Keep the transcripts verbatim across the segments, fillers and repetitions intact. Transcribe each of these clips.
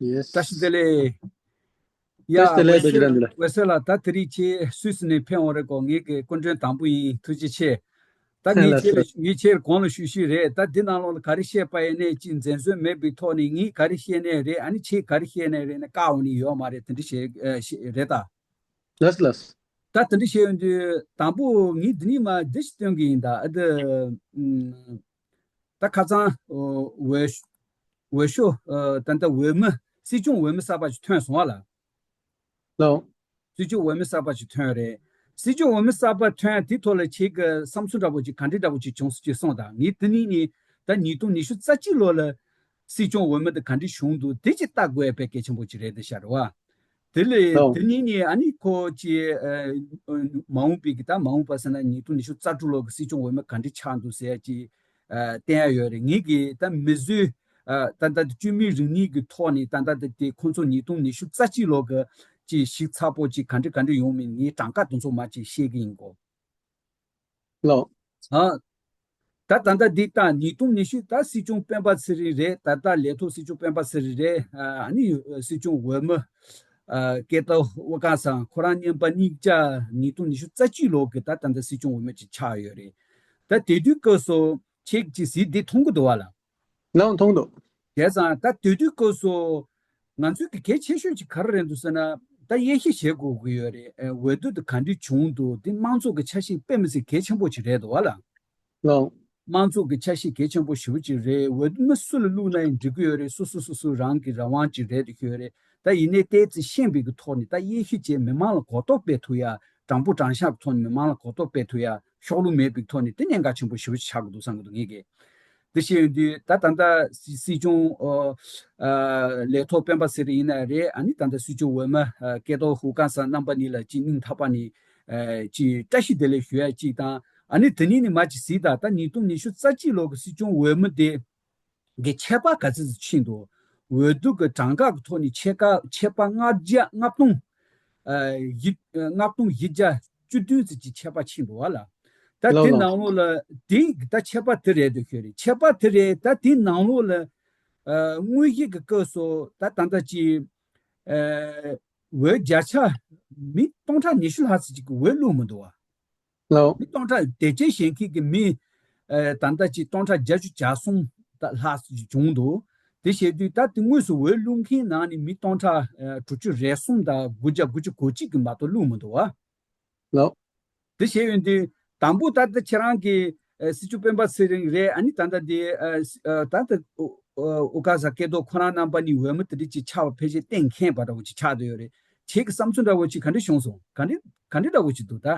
བཀྲ་ཤིས་བདེ་ལེགས། ཡ། བཀྲ་ཤིས་བདེ་ལེགས། འོད་ཟེར་ལགས། འོད་ཟེར་ལགས། ད་དེ་རིང་ཁྱེད་སུད་སི་ནས་ཕེབས་འོང་རེད་གོ། ངེད་ཀྱི་སྐུ་མགྲོན་དང་པོ་ཡིན། ཐུགས་རྗེ་ཆེ། ད་ངས་ཁྱེད་ལ་ངས་ཁྱེད་གོང་ལ་ཞུ་ཞུས་རེད། ད་འདི་ནང་ལོགས་ལ་ག་རེ་བཤད་པ་ཡིན་ནས་ཅིག་འཛེམ་ཟོན་མེད་པའི་ཐོག་ནས་ངས་ག་རེ་བཤད་ནས་རེད། ཨ་ནི་ཁྱེད་ག་རེ་བཤད་ནས་རེད་ནས་བཀག་འོང་ནི་ཡོད་མ་རེད། དེ་འདྲ་བཤད་ཨ་བཤད་རེད་ད། ལགས་སོ་ལགས་སོ། ད་དེ་འདྲ་བཤད་ཡོང་དུས་དང་པོ་ངས་འདི་ནས་མར་འདི་ཞིག་སྟོན་གི་ཡིན། ད་ཨ་ད་ཨུམ། ད་ཁ་སང་འོས་འོས་ཤོག་ཨ་ད་ད་འོས་མི་སྲིད་སྐྱོང་འོས་མི་གསར་པ་ཞིག་ཐོན་སོང་བ་ལ། ལགས། སྲིད་སྐྱོང་འོས་མི་གསར་པ་ཞིག་ཐོན་རེད། སྲིད་སྐྱོང་འོས་མི་གསར་པ་ཐོན་དེ་ཐོག་ལ་ཁྱེད་ཀྱི་བསམ་ཚུལ་འདྲ་པོ་ཅིག་ག་འདྲ་འདྲ་པོ་ཅིག་བྱུང་སོང་ཅིག་གསུངས་དང་། ངས་དེ་ནས་ནི་ད་ཉིས་སྟོང་ཉི་ཤུ་རྩ་གཅིག་ལོ་ལ་སྲིད་སྐྱོང་འོས་མི་དེ་ག་འདྲ་བྱུང་འདུག་དེ་ཅིག་ལྟ་དགོས་པའི་གལ་ཆེན་པོ་ཅིག་རེད་དེ་ཤར་བ། དེ་ལས་ལགས། དེ་ནས་ནི་ཨ་ནི་ཁོ་ཅིག་ཨ་མ་འོངས་པའི་གི་ད་མ་འོངས་པ་ཟེར་ན་ཉིས་སྟོང་ཉི་ཤུ་རྩ་དྲུག་ལོ་གི་སྲིད་སྐྱོང་འོས་མི་ག་འདྲ་ཆགས་འདུག་ཟེར་ཡ་ཅིག་ཨ་བསྟན་ཡ་ཡོད་རེད། ངེད་ཀྱིས་ད་མི་བཟོས་ཨ་ད་ལྟ་དེ་བཅོས་མིན་རིག་གནས་ཀྱི་ཐོག་ནས་ད་ལྟ་དེ་དེ་ཁོང་ཚོ་ཉིས་སྟོང་ཉི་ཤུ་རྩ་གཅིག་ལོ་གི་ཅིག་ཞིབ་ཚགས་པོ་ཅིག་ག་འདྲ་ག་འདྲ་ཡོང་མིན་ངས་གྲངས་ཀ་དེ་ཚོ་མར་ཅིག་བཤད་ཀྱི་ཡིན་གོ། ལགས། ཨ་ད་ད་ལྟ་འདི་ད་ཉིས་སྟོང་ཉི་ཤུ་ད་སྲིད་སྐྱོང་སྤེན་པ་ཚེ་རིང་རེད། ད་ལྟ་ལས་ཐོག་སྲིད་སྐྱོང་སྤེན་པ་ཚེ་རིང་རེད། ཨ་ནི་སྲིད་སྐྱོང་འོས་མི་ཨ་སྐལ་རྡོར་དབུ་དཀར་ཚང་ཁོ་རང་མཉམ་པ་གཉིས་ཀ་ཉིས་སྟོང་ཉི་ཤུ་རྩ་གཅིག་ལོ་གི་ད་ད་ལྟ་སྲིད་སྐྱོང་འོས་མི་ཅིག་ཆགས་ཡོད་རེད། ད་དེ་དུས་སྐབས་སུ་ཁྱེད་ཀྱིས་གཟིགས་འདི་མཐོང་གི་འདུག་བ་ལ། ལགས་མཐོང་འདུག་བྱས་ཙང་ད་དེ་དུས་སྐབས་སུ་ང་ཚོའི་གི་གལ་ཆེ་ཤོས་ཅིག་ག་རེ་རེད་འདུག་ཟེར་ན། ད་དབྱེ་ཞིབ་བྱེད་དགོས་ཀྱི་ཡོད་རེད། ཨ་འོས་བསྡུ་དེ་ག་འདྲ་བྱུང་འདུག་དེ་དམངས་གཙོ་གི་ཆ་ཤས་དཔེ་མི་སྲིད་གལ་ཆེན་པོ་ཅིག་རེད་འདུག་བ་ལ། ལགས། དམངས་གཙོ་གི་ཆ་ཤས་གལ་ཆེན་པོ་ཞེ་པོ་ཅིག་རེད། འོས་བསྡུ་མི་སུ་ལ་བླུགས་ན་ཡང་འགྲིག་གི་ཡོད་རེད། སོ་སོ་སོ་སོ་རང་གི་རང་དབང་ཅིག་རེད་འདུག་ཡོད་རེད། ད་ཡིན་ནའི་ཏོག་ཙམ་ཤེས་པའི་གི་ཐོག་ནས་ད་དབྱེ་ཞིབ་བྱས་མི་མང་ལ་གོ་རྟོགས་སྤེལ་ཐུབ་ཡ། དྲང་པོ་དྲང་གཞག་གི་ཐོག་ནས་མི་མང་ལ་གོ་རྟོགས་སྤེལ་ཐུབ་ཡ། ཤོག་ལུ་མེད་པའི་ཐོག་ནས་དེ་གནད་འགག་ཆེན་པོ་ཞེ་པོ་ཅིག་ཆགས་ཀྱི་འདུག་བསམ་གྱི་འདུག་ངེད་ཀྱིས། དེ་བཤད་ཡོང་དུས་ད་ད་ལྟ་སྲིད་སྲིད་སྐྱོང་ཨ་ཨ་ལས་ཐོག་སྤེན་པ་ཚེ་རིང་ཡིན་ན་རེད། ཨ་ནི་ད་ལྟ་སྲིད་སྐྱོང་འོས་མི་ཨ་སྐལ་རྡོར་ཧུ་ཀང་ཚང་རྣམ་པ་གཉིས་ལ་ཅིག་སྙིང་ཐག་པ་ནས་ཨ་ཅིག་བཀྲ་ཤིས་བདེ་ལེགས་ཞུ་ཡ་ཅིག་དང་། ཨ་ནི་དེ་ནས་ནི་མ་ཅིག་གཟིགས་དང་། ད་ཉིས་སྟོང་ཉི་ཤུ་རྩ་གཅིག་ལོ་གི་སྲིད་སྐྱོང་འོས་མི་དེ་གི་ཆད་པ་ག་ཚོད་ཅིག་ཕྱིན་འདུག་འོས་བསྡུ་གི་གྲངས་ཀ་གི་ཐོག་ནས་ཆད་ཀ་ཆད་པ་ལྔ་བརྒྱ་ལྔ་སྟོང་ཨ་བཞི་ལྔ་སྟོང་བཞི་བརྒྱ་བཅུ་བདུན་ཙམ་གྱི་ཆད་པ་ཕྱིན་འདུག་བ་ལ། ད་ལགས་དེ་ལགས། ནང་ལོགས་ལ་དེ་ད་ཆད་པ་དེ་རེད་འདུག་ཤོད་རེད། ཆད་པ་དེ་རེད། ད་དེ་ནང་ལོགས་ལ་ཨ་དངོས་གཞི་གི་སྐབས་སུ་ད་ད་ལྟ་ཅི་ཨ་འོས་བརྒྱ་ཆ་མི་སྟོང་ཕྲག་ཉི་ཤུ་ལྷག་ཙམ་ཅིག་གི་འོས་བླུགས་མི་འདུག་བ། ལགས། མི་སྟོང་ཕྲག་དེབ་སྐྱེལ་བྱེད་མཁན་གྱི་མི་ཨ་ད་ལྟ་ཅི་སྟོང་ཕྲག་བརྒྱད་ཅུ་གྱ་གསུམ་ལྷག་ཙམ་ཅིག་བྱུང་འདུག་དེ་བྱས་དུས་ད་དེ་དངོས་སུ་འོས་བླུགས་མཁན་ནང་ནས་མི་སྟོང་ཕྲག་ཨ་དྲུག་ཅུ་རེ་གསུམ་དང་དགུ་བརྒྱ་དགུ་བཅུ་གོ་གཅིག་གི་མ་གཏོགས་བླུགས་མི་འདུག་བ། ལགས། དེ་བྱས་ཡོང་དུས་དང་པོ་ད་ལྟ་ཁྱེད་རང་གི་ཨ་སྲིད་སྐྱོང་སྤེན་པ་ཚེ་རིང་རེད། ཨ་ནི་ད་ལྟ་དེ་ཨ་ཨ་ད་ལྟ་ཨ་ཨོ་ཀ་ས་སྐལ་རྡོར་ཁོ་རང་རྣམ་པ་གཉིས་འོས་མི་དེ་འདྲ་ཅིག་ཆགས་པ་ཕལ་ཆེར་གཏན་འཁེལ་བ་འདྲ་བོ་ཅིག་ཆགས་བསྡད་ཡོད་རེད། ཁྱེད་ཀྱི་བསམ་ཚུལ་འདྲ་བོ་ཅིག་ག་འདྲ་བྱུང་སོང་། ག་འདྲ་ག་འདྲ་འདྲ་བོ་ཅིག་འདུག་ད་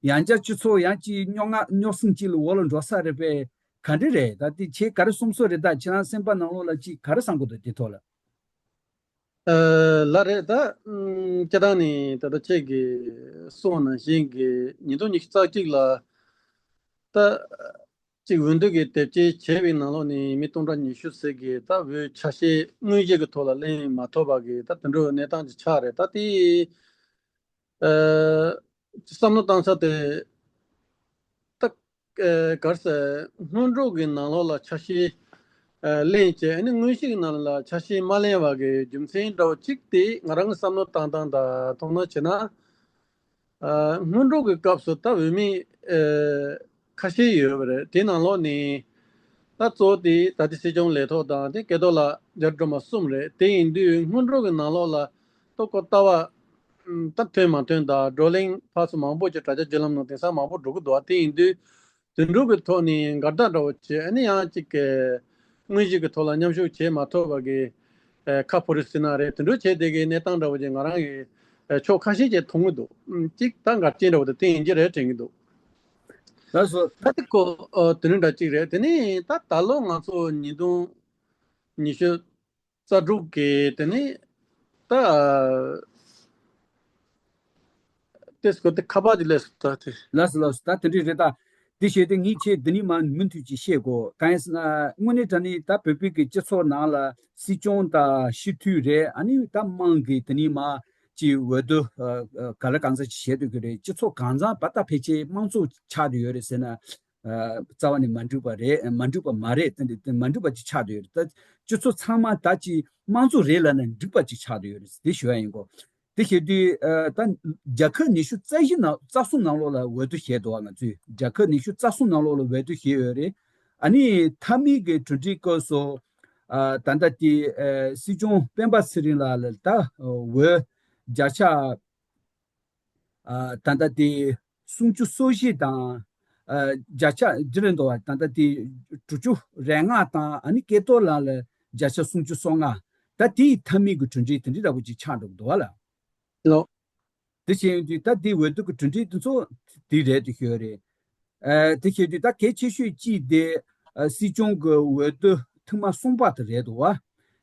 ཡང་བསྐྱར་སྤྱི་ཚོགས་ཡང་ཅིག་རྙོག་རྔ་རྙོག་ཟིང་ཅིག་ལ་འོག་ལ་འགྲོ་ས་རེད་པས། ག་འདྲ་རེད། ད་དེ་ཁྱེད་ག་རེ་བསམ་སོ་རེད། ད་ཁྱེད་རང་སེམས་པ་ནང་ལོགས་ལ་ཅིག་ག་རེ་བསམ་གི་འདུག་དེ་ཐོག་ལ། ཨ་ལགས་རེད། ད་ཨམ་སྤྱིར་བཏང་ནས་ད་ལྟ་ཁྱེད་ཀྱིས་གསུངས་ནང་བཞིན་གྱི་ཉིས་སྟོང་ཉི་ཤུ་རྩ་གཅིག་ལ་ད་གཅིག་འོས་བསྡུ་གི་དེབ་སྐྱེལ་བྱས་པའི་ནང་ལོགས་ནས་མི་སྟོང་ཕྲག་ཉི་ཤུ་ཟེར་གི་ད་འོས་ཆ་ཤས་དངོས་གཞི་གི་ཐོག་ལ་ལེན་མ་ཐུབ་པ་གི་ད་དེ་འདྲའི་གནས་སྟངས་ཅིག་ཆགས་རེད། ད་དེ་ཨ་བསམ་བློ་བཏང་ས་དེ་ད་ཨ་ག་རེ་ཟེར། སྔོན་འགྲོ་གི་ནང་ལོགས་ལ་ཆ་ཤས་ཨ་ལེན་བྱས། ཨ་ནི་དངོས་གཞི་གི་ནང་ལ་ཆ་ཤས་མ་ལེན་པ་གི་རྒྱུ་མཚན་འདྲ་བོ་གཅིག་དེ་ང་རང་གི་བསམ་བློ་བཏང་སྟངས་དང་མཐོང་སྣང་བྱས་ན། ཨ་སྔོན་འགྲོ་གི་སྐབས་སུ་ད་འོས་མི་ཨ་ཁ་ཤས་ཡོད་པ་རེད། དེ་ནང་ལོགས་ནས་ད་གཙོ་བོ་དེ་ད་ལྟའི་སྲིད་སྐྱོང་ལས་ཐོག་དང་དེ་སྐལ་རྡོར་ལགས་རྒྱ་སྒྲོལ་མ་གསུམ་རེད། དེ་ཡིན་དུས་སྔོན་འགྲོ་གི་ནང་ལོགས་ལ་ཏོག་ཀོ་ལྟ་བ་ཨམ་ད་ཐོན་མ་ཐོན་དང་བགྲོ་གླེང་ཕར་ཚུར་མང་པོ་ཅིག་དྲ་རྒྱ་བརྒྱུད་ལམ་ནང་དེང་སང་མང་པོ་འགྲོ་གི་འདུག་དེ་ཡིན་དུས་དེ་འདྲ་གི་ཐོག་ནས་འགལ་ཟླ་འདྲ་བོ་བྱས། ཨ་ནི་ཡང་ཅིག་གི་དངོས་གཞི་གི་ཐོག་ལ་མཉམ་ཞུགས་བྱེད་མ་ཐུབ་པ་གི་ཨ་ཁ་ཕོ་རི་ཟེར་ན་རེད། དེ་འདྲ་བྱས་དེ་གི་གནས་སྟངས་འདྲ་བོ་ཅིག་ང་རང་གི་ཨ་ཕྱོགས་ཁ་ཤས་ཅིག་མཐོང་གི་འདུག་ཨམ་ཅིག་ད་འགལ་རྐྱེན་འདྲ་བོ་དེ་དེ་ཡིན་གྱི་རེད་དྲན་གྱི་འདུག་ལགས་སོ། ད་དེ་ཀོ་ཨ་དེ་འདྲ་འདྲ་ཅིག་རེད། དེ་ནས་ད་ད་ལོ་ང་ཚོ་ཉིས་སྟོང་ཉི་ཤུ་རྩ་དྲུག་གི་དེ་ནས་ད་ཏེ་སྐོར་དེ་ཁ་པར་དེ་ལས་སུ་ད་དེ། ལགས་སོ་ལགས་སོ། ད་དེ་འདྲ་རེད་ད། དེ་བྱས་ཏེ་ངས་ཁྱེད་འདི་ནས་མར་མུ་མཐུད་ཅིག་བཤད་དགོས། གང་ཡིན་ཟེར་ན་དངོས་གནས་དྲང་གནས་ད་བོད་པའི་གི་སྤྱི་ཚོགས་ནང་ལ་སྲིད་སྐྱོང་དང་སྤྱི་འཐུས་རེད། ཨ་ནི་ད་དམངས་ཀྱི་དེ་ནས་མར་ཅིག་འོས་བསྡུ་ཨ་ཨ་ག་ལ་གང་ཟག་ཅིག་བྱེད་སྡོད་ཀྱི་རེད། སྤྱི་ཚོགས་གང་ཚང་བ་ད་ཕལ་ཆེར་དམངས་གཙོ་ཆགས་བསྡད་ཡོད་རེད་ཟེར་ན། རྩ་བ་ནས་མ་འགྲིག་པ་རེད། མ་འགྲིག་པ་མ་རེད། དེ་འདི་དེ་མ་འགྲིག་པ་ཅིག་ཆགས་བསྡད་ཡོད་རེད། ད་སྤྱི་ཚོགས་ཚང་མ་ད་ཅིག་དམངས་གཙོ་རེད་ལབ་ན་འགྲིག་པ་ཅིག་ཆགས་བསྡད་ཡོད་རེད། དེ་ཞུ་ཡ་ཡིན་གོ། དེ་བྱེད་དུས་ཨ་ད་རྒྱལ་ཁབ་ཉི་ཤུ་རྩ་བཞི་ནང་རྩ་གསུམ་ནང་ལོགས་ལ་འོས་བསྡུ་བྱས་འདུག་བ། ང་ཚོས་རྒྱལ་ཁབ་ཉི་ཤུ་རྩ་གསུམ་ནང་ལོགས་ལ་འོས་བསྡུ་བྱས་ཡོད་རེད། ཨ་ནི་མཐའ་མའི་གི་གྲུབ་འབྲས་སྐབས་སུ་ཨ་ད་ལྟ་དེ་ཨ་སྲིད་སྐྱོང་སྤེན་པ་ཚེ་རིང་ལགས་ལ་ད་འོས་བརྒྱ་ཆ་ཨ་ད་ལྟ་དེ་སུམ་ཅུ་སོ་བཞི་དང་ཨ་བརྒྱ་ཆ་འདི་རེད་འདུག་བ། ད་ལྟ་དེ་དྲུག་ཅུ་རེ་ལྔ་དང་ཨ་ནི་སྐལ་རྡོར་ལགས་ལ་བརྒྱ་ཆ་སུམ་ཅུ་སོ་ལྔ། ད་དེའི་མཐའ་མའི་གི་གྲུབ་འབྲས་དེ་འདྲ་འདྲ་པོ་ཅིག་ཆགས་འགྲོ་གི་འདུག་བ་ལ། ལོ། དེ་བྱས་ཡོང་དུས་ད་དེ་འོས་བསྡུ་གི་གྲུབ་འབྲས་དེ་ཚོ་དེ་རེད་དུ་ཤོད་རེད། ཨ་དེ་བྱས་དུས་ད་གལ་ཆེ་ཤོས་གཅིག་དེ་ཨ་སྲིད་སྐྱོང་གི་འོས་བསྡུ་ཐེངས་མ་གསུམ་པ་དེ་རེད་འདུག་བ།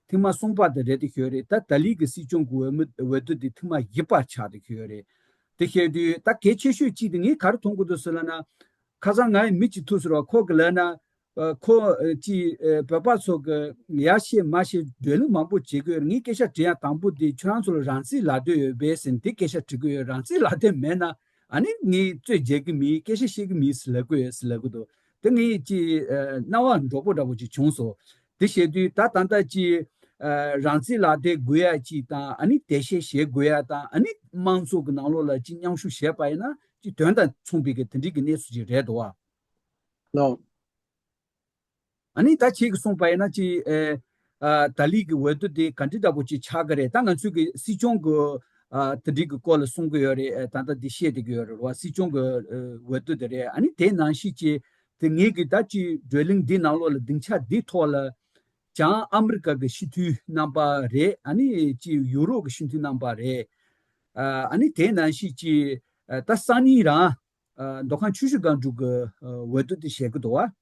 ཐེངས་མ་གསུམ་པ་དེ་རེད་དུ་ཤོད་རེད། ད་ད་ལི་གི་སྲིད་སྐྱོང་གི་འོས་མི་འོས་བསྡུ་དེ་ཐེངས་མ་བཞི་པ་ཆགས་དུ་ཤོད་རེད། དེ་བྱས་དུས་ད་གལ་ཆེ་ཤོས་གཅིག་དེ་ངས་ག་རེ་མཐོང་གི་འདུག་ཟེར་ལབ་ན། ཁ་སང་ང་ཡི་མི་གཅིག་ཐུག་ཟེར་བ་ཁོ་གི་ལབ་ན། ཨ་ཁོ་ཨ་ཅི་ཨ་བོད་པ་ཚོ་གི་ཡ་ཤེས་མ་ཤེས་བགྲོ་གླེང་མང་པོ་བྱེད་ཀྱི་ཡོད་རེད། ངས་སྐད་ཆ་དྲི་ཡ་དང་པོ་དེ་ཁྱོད་རང་ཚོ་ལ་རང་བཙན་ལག་དེབ་ཡོད་པས་ཟེར་ནས་དེ་སྐད་ཆ་དྲི་གི་ཡོད། རང་བཙན་ལག་དེབ་མེད་ན་ཨ་ནི་ངས་རྩོད་རྒྱག་གི་མིན། སྐད་ཆ་བཤད་གི་མིན་ཟེར་ལབ་གི་ཡོད་ཟེར་ལབ་གི་འདུག་དེ་ངས་ཅི་ཨ་སྣང་བ་འགྲོ་པོ་འདྲ་པོ་ཅིག་བྱུང་སོང་། དེ་བྱས་དུས་ད་ད་ལྟ་ཅི་ཨ་རང་བཙན་ལག་དེབ་དགོས་ཡ་ཅིག་དང་ཨ་ནི་དེ་བཤད་བཤད་དགོས་ཡ་དང་ཨ་ནི་དམངས་གཙོ་གི་ནང་ལོགས་ལ་ཅི་མཉམ་ཞུགས་བྱས་པ་ཡིན་ན་ཅི་དོན་དང་མཚུངས་པའི་གི་དེ་འདྲའི་གི་གནས་ཚུལ་ཅིག་རེད་འདུག་བ། ལོ། ཨ་ནི་ད་ཁྱེད་ཀྱིས་གསུངས་པ་ཡིན་ན་ཅི་ཨེ་ཨ་ད་ལི་གི་འོས་བསྡུ་དེ་ག་འདྲི་འདྲ་པོ་ཅིག་ཆགས་ཀྱི་རེད། ད་ང་ཚོས་ཀྱི་སྲིད་སྐྱོང་གི་ཨ་དེ་འདྲི་གི་སྐོར་ལ་གསུང་གི་ཡོད་རེད། ཨེ་ད་ལྟ་འདི་བཤད་བསྡད་ཀྱི་ཡོད་རེད་བ། སྲིད་སྐྱོང་གི་ཨེ་འོས་བསྡུ་དེ་རེད། ཨ་ནི་དེ་ནང་བཞིན་ཅི་དེ་ངེད་ཀྱི་ད་ཅི་བགྲོ་གླེང་འདི་ནང་ལོགས་ལ་སྡིངས་ཆ་འདི་ཐོག་ལ་བྱང་ཨ་མི་རི་ཀ་གི་སྤྱི་འཐུས་རྣམ་པ་རེད། ཨ་ནི་ཅི་ཡུ་རོབ་གི་སྤྱི་འཐུས་རྣམ་པ་རེད། ཨ་ཨ་ནི་དེ་ནང་བཞིན་ཅི་ཨ་ད་སང་ཉིན་རང་། ཨ་མདོ་ཁམས་ཆུ་བཞི་སྒང་དྲུག་གི་ཨ་འོས་བསྡུ་དེ་བྱེད་ཀྱི་འདུག་བ།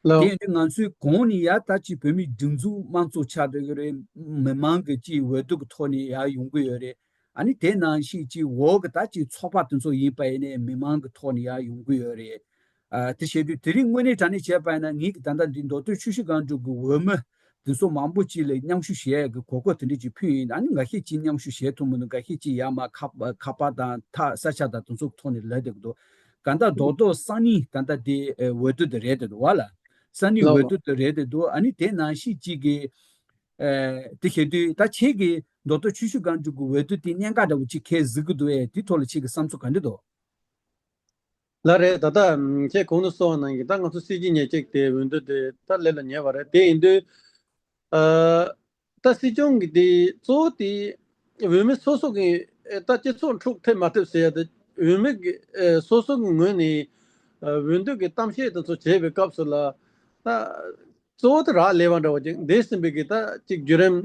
ལགས། དེ་ཡིན་དུས་ང་ཚོའི་གོང་ནས་ཡར་ད་ཅིག་བོད་མིའི་སྒྲིག་འཛུགས་དམངས་གཙོ་ཆགས་བསྡད་ཀྱི་རེད། མི་མང་གི་ཅིག་འོས་བསྡུ་གི་ཐོག་ནས་ཡར་ཡོང་གི་ཡོད་རེད། ཨ་ནི་དེ་ནང་བཞིན་ཅིག་འོག་གི་ད་ཅིག་ཚོགས་པ་དེ་ཚོ་ཡིན་པ་ཡིན་ནའི་མི་མང་གི་ཐོག་ནས་ཡར་ཡོང་གི་ཡོད་རེད། ཨ་དེ་བྱེད་དུས་དེ་རིང་དངོས་གནས་དྲང་གནས་བྱས་པ་ཡིན་ན་ངེད་ཀྱི་ད་ལྟ་འདི་མདོ་སྟོད་ཆུ་བཞི་སྒང་དྲུག་གི་འོས་མི་དེ་ཚོ་མང་པོ་ཅིག་ལ་མཉམ་ཞུགས་བྱེད་ཡག་གི་གོ་སྐབས་དེ་འདྲ་ཅིག་ཕུལ་ཡིན། ཨ་ནི་འགའ་ཤས་ཅིག་མཉམ་ཞུགས་བྱེད་ཐུབ་མི་འདུག་འགའ་ཤས་ཅིག་ཡར་མར་ཁ་པ་ཁ་པར་དང་ཐག་ས་ཆ་དང་དེ་ཚོ་ཐོག་ནས་ལབ་བསྡད་ཀྱི་འདུག་གང་ལྟར་རྡོག་རྡོག་སང་ཉིན་ད་ལྟ་དེ་ཨེ་འོས་བསྡུ་དེ་རེད་དེ་འདུག་བ་ལ། སང་ཉིན་ལགས། འོས་བསྡུ་དེ་རེད་དེ་འདུག་ཨ་ནི་དེ་ནང་བཞིན་ཅིག་གི་ཨེ་དེ་བྱེད་དུས་ད་ཁྱེད་ཀྱིས་རྡོག་རྡོག་ཆུ་བཞི་སྒང་དྲུག་གི་འོས་བསྡུ་དེ་གནད་འགག་འདྲ་བོ་ཅིག་ཁས་གཟིགས་ཀྱི་འདུག་ཨེ། དེ་ཐོག་ལ་ཁྱེད་ཀྱི་བསམ་ཚུལ་ག་འདྲ་འདུག་ལགས་རེད། ད་ལྟ་ཁྱེད་གོང་དུ་གསུངས་པ་ནང་བཞིན་ད་ང་ཚོ་སྲིད་སྤྱི་ཉེར་གཅིག་དེ་འོས་བསྡུ་དེ་ད་སླེབས་ལ་ཉེ་བ་རེད། དེ་ཡིན་དུས་ཨ་ད་སྲིད་སྐྱོང་གི་དེ་གཙོ་བོ་དེ་འོས་མི་སོ་སོ་གི་ཨེ་ད་སྤྱི་ཚོགས་འཁྲུག་ཐེབས་མ་ཐེབས་ཟེར་ཡ་དེ་འོས་མི་གི་ཨེ་སོ་སོ་གི་ངོས་ནས་ཨ་འོས་བསྡུ་གི་གཏམ་བཤད་དེ་ཚོ་བྱེད་པའི་སྐབས་སུ་ལ་ད། གཙོ་བོ་དེ་རག་ལས་པ་འདྲ་བོ་ཅིག་འདས་ཟིན་པའི་གི་ད་ཅིག་བརྒྱུད་རིམ་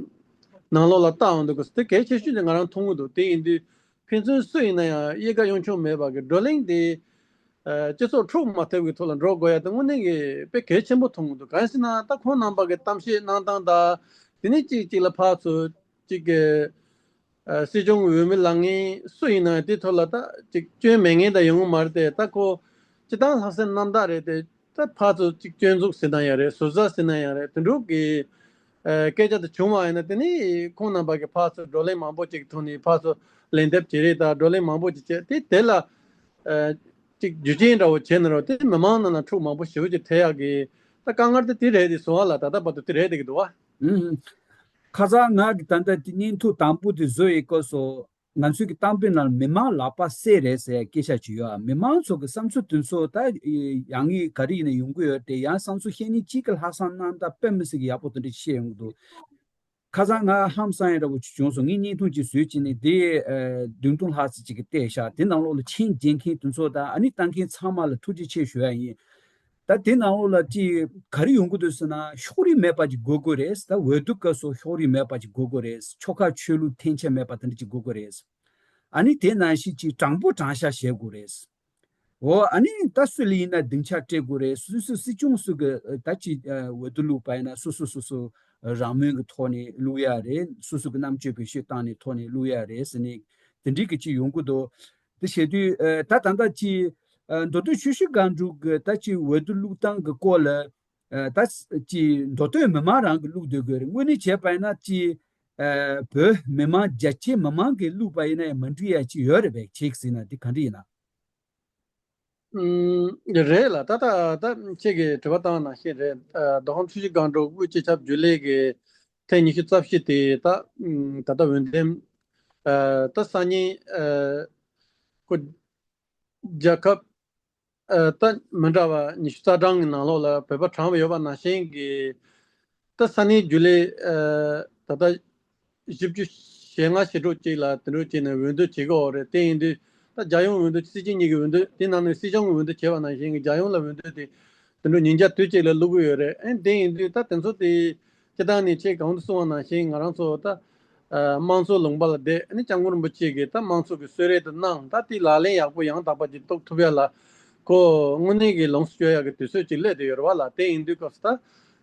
ནང་ལོགས་ལ་ལྟ་འོང་འདུག་གི་དེ་གལ་ཆེ་ཤོས་ཅིག་ང་རང་མཐོང་གི་འདུག་དེ་ཡིན་དུས་ཕན་ཚུན་སུ་ཡིན་ན་ཡང་དབྱེ་དགའ་གཡོ་འཁྱོངས་མེད་པ་གི་བགྲོ་གླེང་དེ་ཨ་སྤྱི་ཚོགས་འཁྲུག་མ་ཐེབས་ཀྱི་ཐོག་ལ་འགྲོ་དགོས་ཡ་དེ་དངོས་གནས་ཀྱི་དཔེ་གལ་ཆེན་པོ་མཐོང་གི་འདུག་གང་ཡིན་ཟེར་ན་ད་ཁོང་རྣམ་པ་གི་གཏམ་བཤད་གནང་སྟངས་དང་དེ་ནས་གཅིག་གཅིག་ལ་ཕར་ཚུར་གཅིག་གི་ཨ་སྲིད་སྐྱོང་གི་འོས་མི་ལངས་མཁན་སུ་ཡིན་ན་དེ་ཐོག་ལ་ད་ཅིག་སྐྱོན་མེད་མཁན་ད་ཡོང་གི་མ་རེད་དེ། ད་ཁོ་སྤྱི་བཏང་ལྷག་བསམ་རྣམ་དག་རེད་དེ། ད་ཕར་ཚུར་ཅིག་སྐྱོན་འཛུགས་ཟེར་ན་ཡང་རེད། ཟུར་ཟ་ཟེར་ན་ཡང་རེད། དེ་འདྲ་གི་ཨ་སྐད་ཆ་དེ་བྱུང་བ་ཡིན་ན་དེ་ནི་ཁོང་རྣམ་པ་གི་ཕར་ཚུར་བགྲོ་གླེང་མང་པོ་ཅིག་ཐོག་ནས་ཕར་ཚུར་ལན་འདེབས་བྱེད་རེས་དང་བགྲོ་གླེང་མང་པོ་ཅིག་བྱས་དེ་དེ་ལ་ཨ་ཅིག་རྒྱུ་རྐྱེན་འདྲ་བོ་བྱས་ན་རོ་དེ་མི་མང་ནང་ལ་འཁྲུག་མང་པོ་ཞེ་པོ་ཅིག་ཐེབས་ཡག་གི་ད་དཀའ་ངལ་དེ་དེ་རེད་དེ་བཟོ་བ་ལ་ད་ལྟ་བར་དུ་དེ་རེད་དེ་གི་འདུག་བ། ཨུམ། ཁ་སང་ང་གི་ད་ལྟ་དེ་བརྙན་ཐུང་དང་པོ་དེ་བཟོ་ཡི་སྐབས་སུ་ང་ཚོའི་གི་གཏམ་དཔེ་ནང་མི་མང་ལག་པ་གསལ་རེད་ཟེར་ཡ་སྐད་ཆ་ཅིག་ཡོད་ཨ། མི་མང་ཚོ་གི་བསམ་ཚུལ་དེ་ཚོ་ད་ཡང་ངས་ག་རེ་ཡིན་ན་ཡོང་གི་ཡོད་དེ་ཡང་བསམ་ཚུལ་བཤད་མཁན་གཅིག་གི་ལྷག་བསམ་རྣམ་དག་དཔེ་མི་སྲིད་གི་ཡག་པོ་དེ་འདྲ་བཤད་ཡོང་གི་འདུག་ཁ་སང་ང་ཧང་སང་ཡ་འདྲ་བོ་ཅིག་བྱུང་སོང་། ངས་བརྙན་ཐུང་ཅིག་བཟོས་བྱས་ནས་དེ་ཨ་བདུན་སྟོང་ལྷག་ཙམ་ཅིག་གིས་བལྟས་ཤག་དེ་ནང་ལོགས་ལ་མཆན་རྒྱག་མཁན་དེ་ཚོ་དང་ཨ་ནི་ལྟ་མཁན་ཚང་མ་ལ་ཐུགས་རྗེ་ཆེ་ཞུ་ཡ་ཡིན། ད་དེ་ནང་ལོགས་ལ་ཅིག་ག་རེ་ཡོང་གི་འདུག་ཟེར་ན་ཕྱོགས་རིས་མེད་པ་ཅིག་དགོས་དགོས་རེད། ད་འོས་བསྡུ་སྐབས་སུ་ཕྱོགས་རིས་མེད་པ་ཅིག་དགོས་དགོས་རེད། ཆོལ་ཁ་ཆོས་ལུགས་འཐེན་འཁྱེར་མེད་པ་དེ་འདྲ་ཅིག་དགོས་དགོས་རེད། ཨ་ནི་དེ་ནང་བཞིན་ཅིག་དྲང་པོ་དྲང་བཞག་བྱེད་དགོས་རེད། འོ་ཨ་ནི་ད་སུ་ལ་ཡིན་ན་སྡིངས་ཆ་སྤྲད་དགོས་རེད། སུ་སུ་སྲིད་སྐྱོང་སུ་གི་ད་ཅིག་འོས་བསྡུ་བླུགས་པ་ཡིན་ན་སུ་སུ་སུ་སུ་རང་མོས་ཀྱི་ཐོག་ནས་བླུགས་ཡ་རེད། སུ་སུ་གི་རྣམ་དཔྱོད་བེད་སྤྱོད་བཏང་ནས་ཐོག་ནས་བླུགས་ཡ་རེད་ཟེར་ནས་དེ་འདྲའི་གི་ཅིག་ཡོང་གི་འདུག་དེ་བྱེད་དུས་ཨ་ད་ད་ལྟ་ཅི་ཨ་མདོ་སྟོད་ཆུ་བཞི་སྒང་དྲུག་གི་ད་ཅི་འོས་བསྡུ་བླུགས་སྟངས་ཀྱི་སྐོར་ལ་ཨ་ད་ཅི་མདོ་སྟོད་མི་མང་རང་གི་བླུགས་སྡོད་དགོས་རེད། དངོས་གནས་བྱས་པ་ཡིན་ན་ཅི་ཨ་བོད་མི་མང་རྒྱ་ཆེ་མི་མང་གིས་བླུགས་པ་ཡིན་ན་ཡང་མ་འགྲིག་ཡ་ཅི་ཡོད་རེད་པས། ཁྱེད་ཀྱིས་ཟེར་ན་འདི་ག་འདྲ་ཡིན་ན། ཨུམ། རེད་ལ། ད་ད་ད་ཁྱེད་ཀྱིས་དྲི་བ་བཏང་བ་ནང་བཞིན་རེད། ཨ། མདོ་ཁམས་ཆུ་བཞི་སྒང་དྲུག་དབུས་སྤྱི་ཁྱབ་རྒྱུན་ལས་ཀྱི་ཐེངས་ཉི་ཤུ་རྩ་བཞི་དེ་ད། ཨུམ། ད་ལྟ་འོས་འདེམས། ཨ། ད་སང་ཉིན། ཨ། ཁོ་རྒྱལ་ཁབ། ཨ། ད་མི་འདྲ་བ་ཉི་ཤུ་རྩ་གྲངས་ཀྱི་ནང་ལོགས་ལ་བོད་པ་གྲངས་ཡོད་པ་ནང་བཞིན་གྱི། ད་ས་གནས་རྒྱུན་ལས། ཨ། ད་ལྟ་བཞི་བཅུ་ཞེ་ལྔ་ཞེ་དྲུག་ཅིག་ལ་དེ་འདྲ་བྱས་ནས་འོས་བསྡུ་བྱེད་ཀྱི་ཡོད་རེད། དེ་ཡིན་དུས་ད་རྒྱལ་ཡོངས་འོས་བསྡུ། སྲིད་སྤྱི་གཉིས་ཀྱི་འོས་བསྡུ། དེ་ནང་ནས་སྲིད་སྐྱོང་གི་འོས་བསྡུ་བྱས་པ་ནང་བཞིན་གྱི་རྒྱལ་ཡོངས་ལ་འོས་བསྡུ་དེ་དེ་འདྲ་ཉིན་རྒྱབ་དུས་གཅིག་ལ་བླུག་གི་ཡོད་རེད། ཨེ། དེ་ཡིན་དུས་ད་དེ་ཚོ་དེ་སྤྱིར་བཏང་ནས་ཁྱེད་གོང་དུ་གསུངས་པ་ནང་བཞིན་ང་རང་ཚོ་ད། ཨ། དམངས་གཙོ་ལུང་པ་ལ་བསྡད། ཨ་ནི་སྐྱབས་མགོན་རིན་པོ་ཆེ་གིས་ད་དམངས་གཙོ་གི་གསོལ་རས་དེ་གནང་། ད་དེ་ལག་ལེན་ཡག་པོ་ཡང་དག་པ་ཅིག་གཏོང་ཐུབ་ཡ་ལ་ཁོ་དངོས་གནས་ཀྱི་ལོངས་སུ་སྤྱོད་ཡག་གི་དུས་ཚོད་ཅིག་སླེབས་བསྡད་ཡོད་རེད་བ་ལ། དེ་ཡིན་དུས་སྐབས་སུ་ད་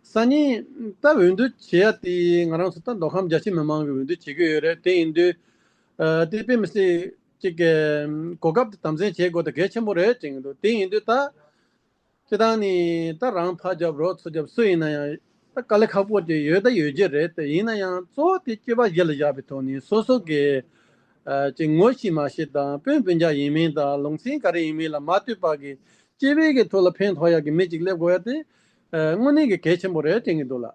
སང་ཉིན་ད་འོས་བསྡུ་བྱེད་ཡ་དེ་ང་རང་ཚོ་ད་མདོ་ཁམས་རྒྱ་ཆེ་མི་མང་གི་འོས་བསྡུ་བྱེད་ཀྱི་ཡོད་རེད། དེ་ཡིན་དུས། ཨ། དེ་དཔེ་མི་སྲིད་ཅིག་གི་གོ་སྐབས་དེ་དམ་འཛིན་བྱེད་དགོས་དེ་གལ་ཆེན་པོ་རེད་དྲན་གྱི་འདུག་དེ་ཡིན་དུས་ད། སྤྱིར་བཏང་ནས་ད་རང་ཕར་རྒྱབ་རོགས་ཚུར་རྒྱབ་སུ་ཡིན་ན་ཡང་ད་དཀའ་ལས་ཁག་པོ་ཅིག་ཡོད་ད་ཡོད་ཀྱི་རེད། དེ་ཡིན་ན་ཡང་གཙོ་བོ་དེ་སྤྱོད་པ་གཞི་ལ་བཞག་པའི་ཐོག་ནས་སོ་སོ་གི། ཨ། ཅིག་ངོ་ཤེས་མ་ཤེས་དང་སྤུན་སྤུན་ཀྱག་ཡིན་མིན་དང་ལུང་ཚན་ག་རེ་ཡིན་མིན་ལ་མ་ལྟོས་པ་གི་སྤྱི་པའི་གི་ཐོག་ལ་ཕན་ཐོགས་ཡག་གི་མི་ཅིག་སླེབས་དགོས་ཡ་དེ། ཨ། དངོས་གནས་ཀྱི་གལ་ཆེན་པོ་རེད་དྲན་གྱི་འདུག་ལགས།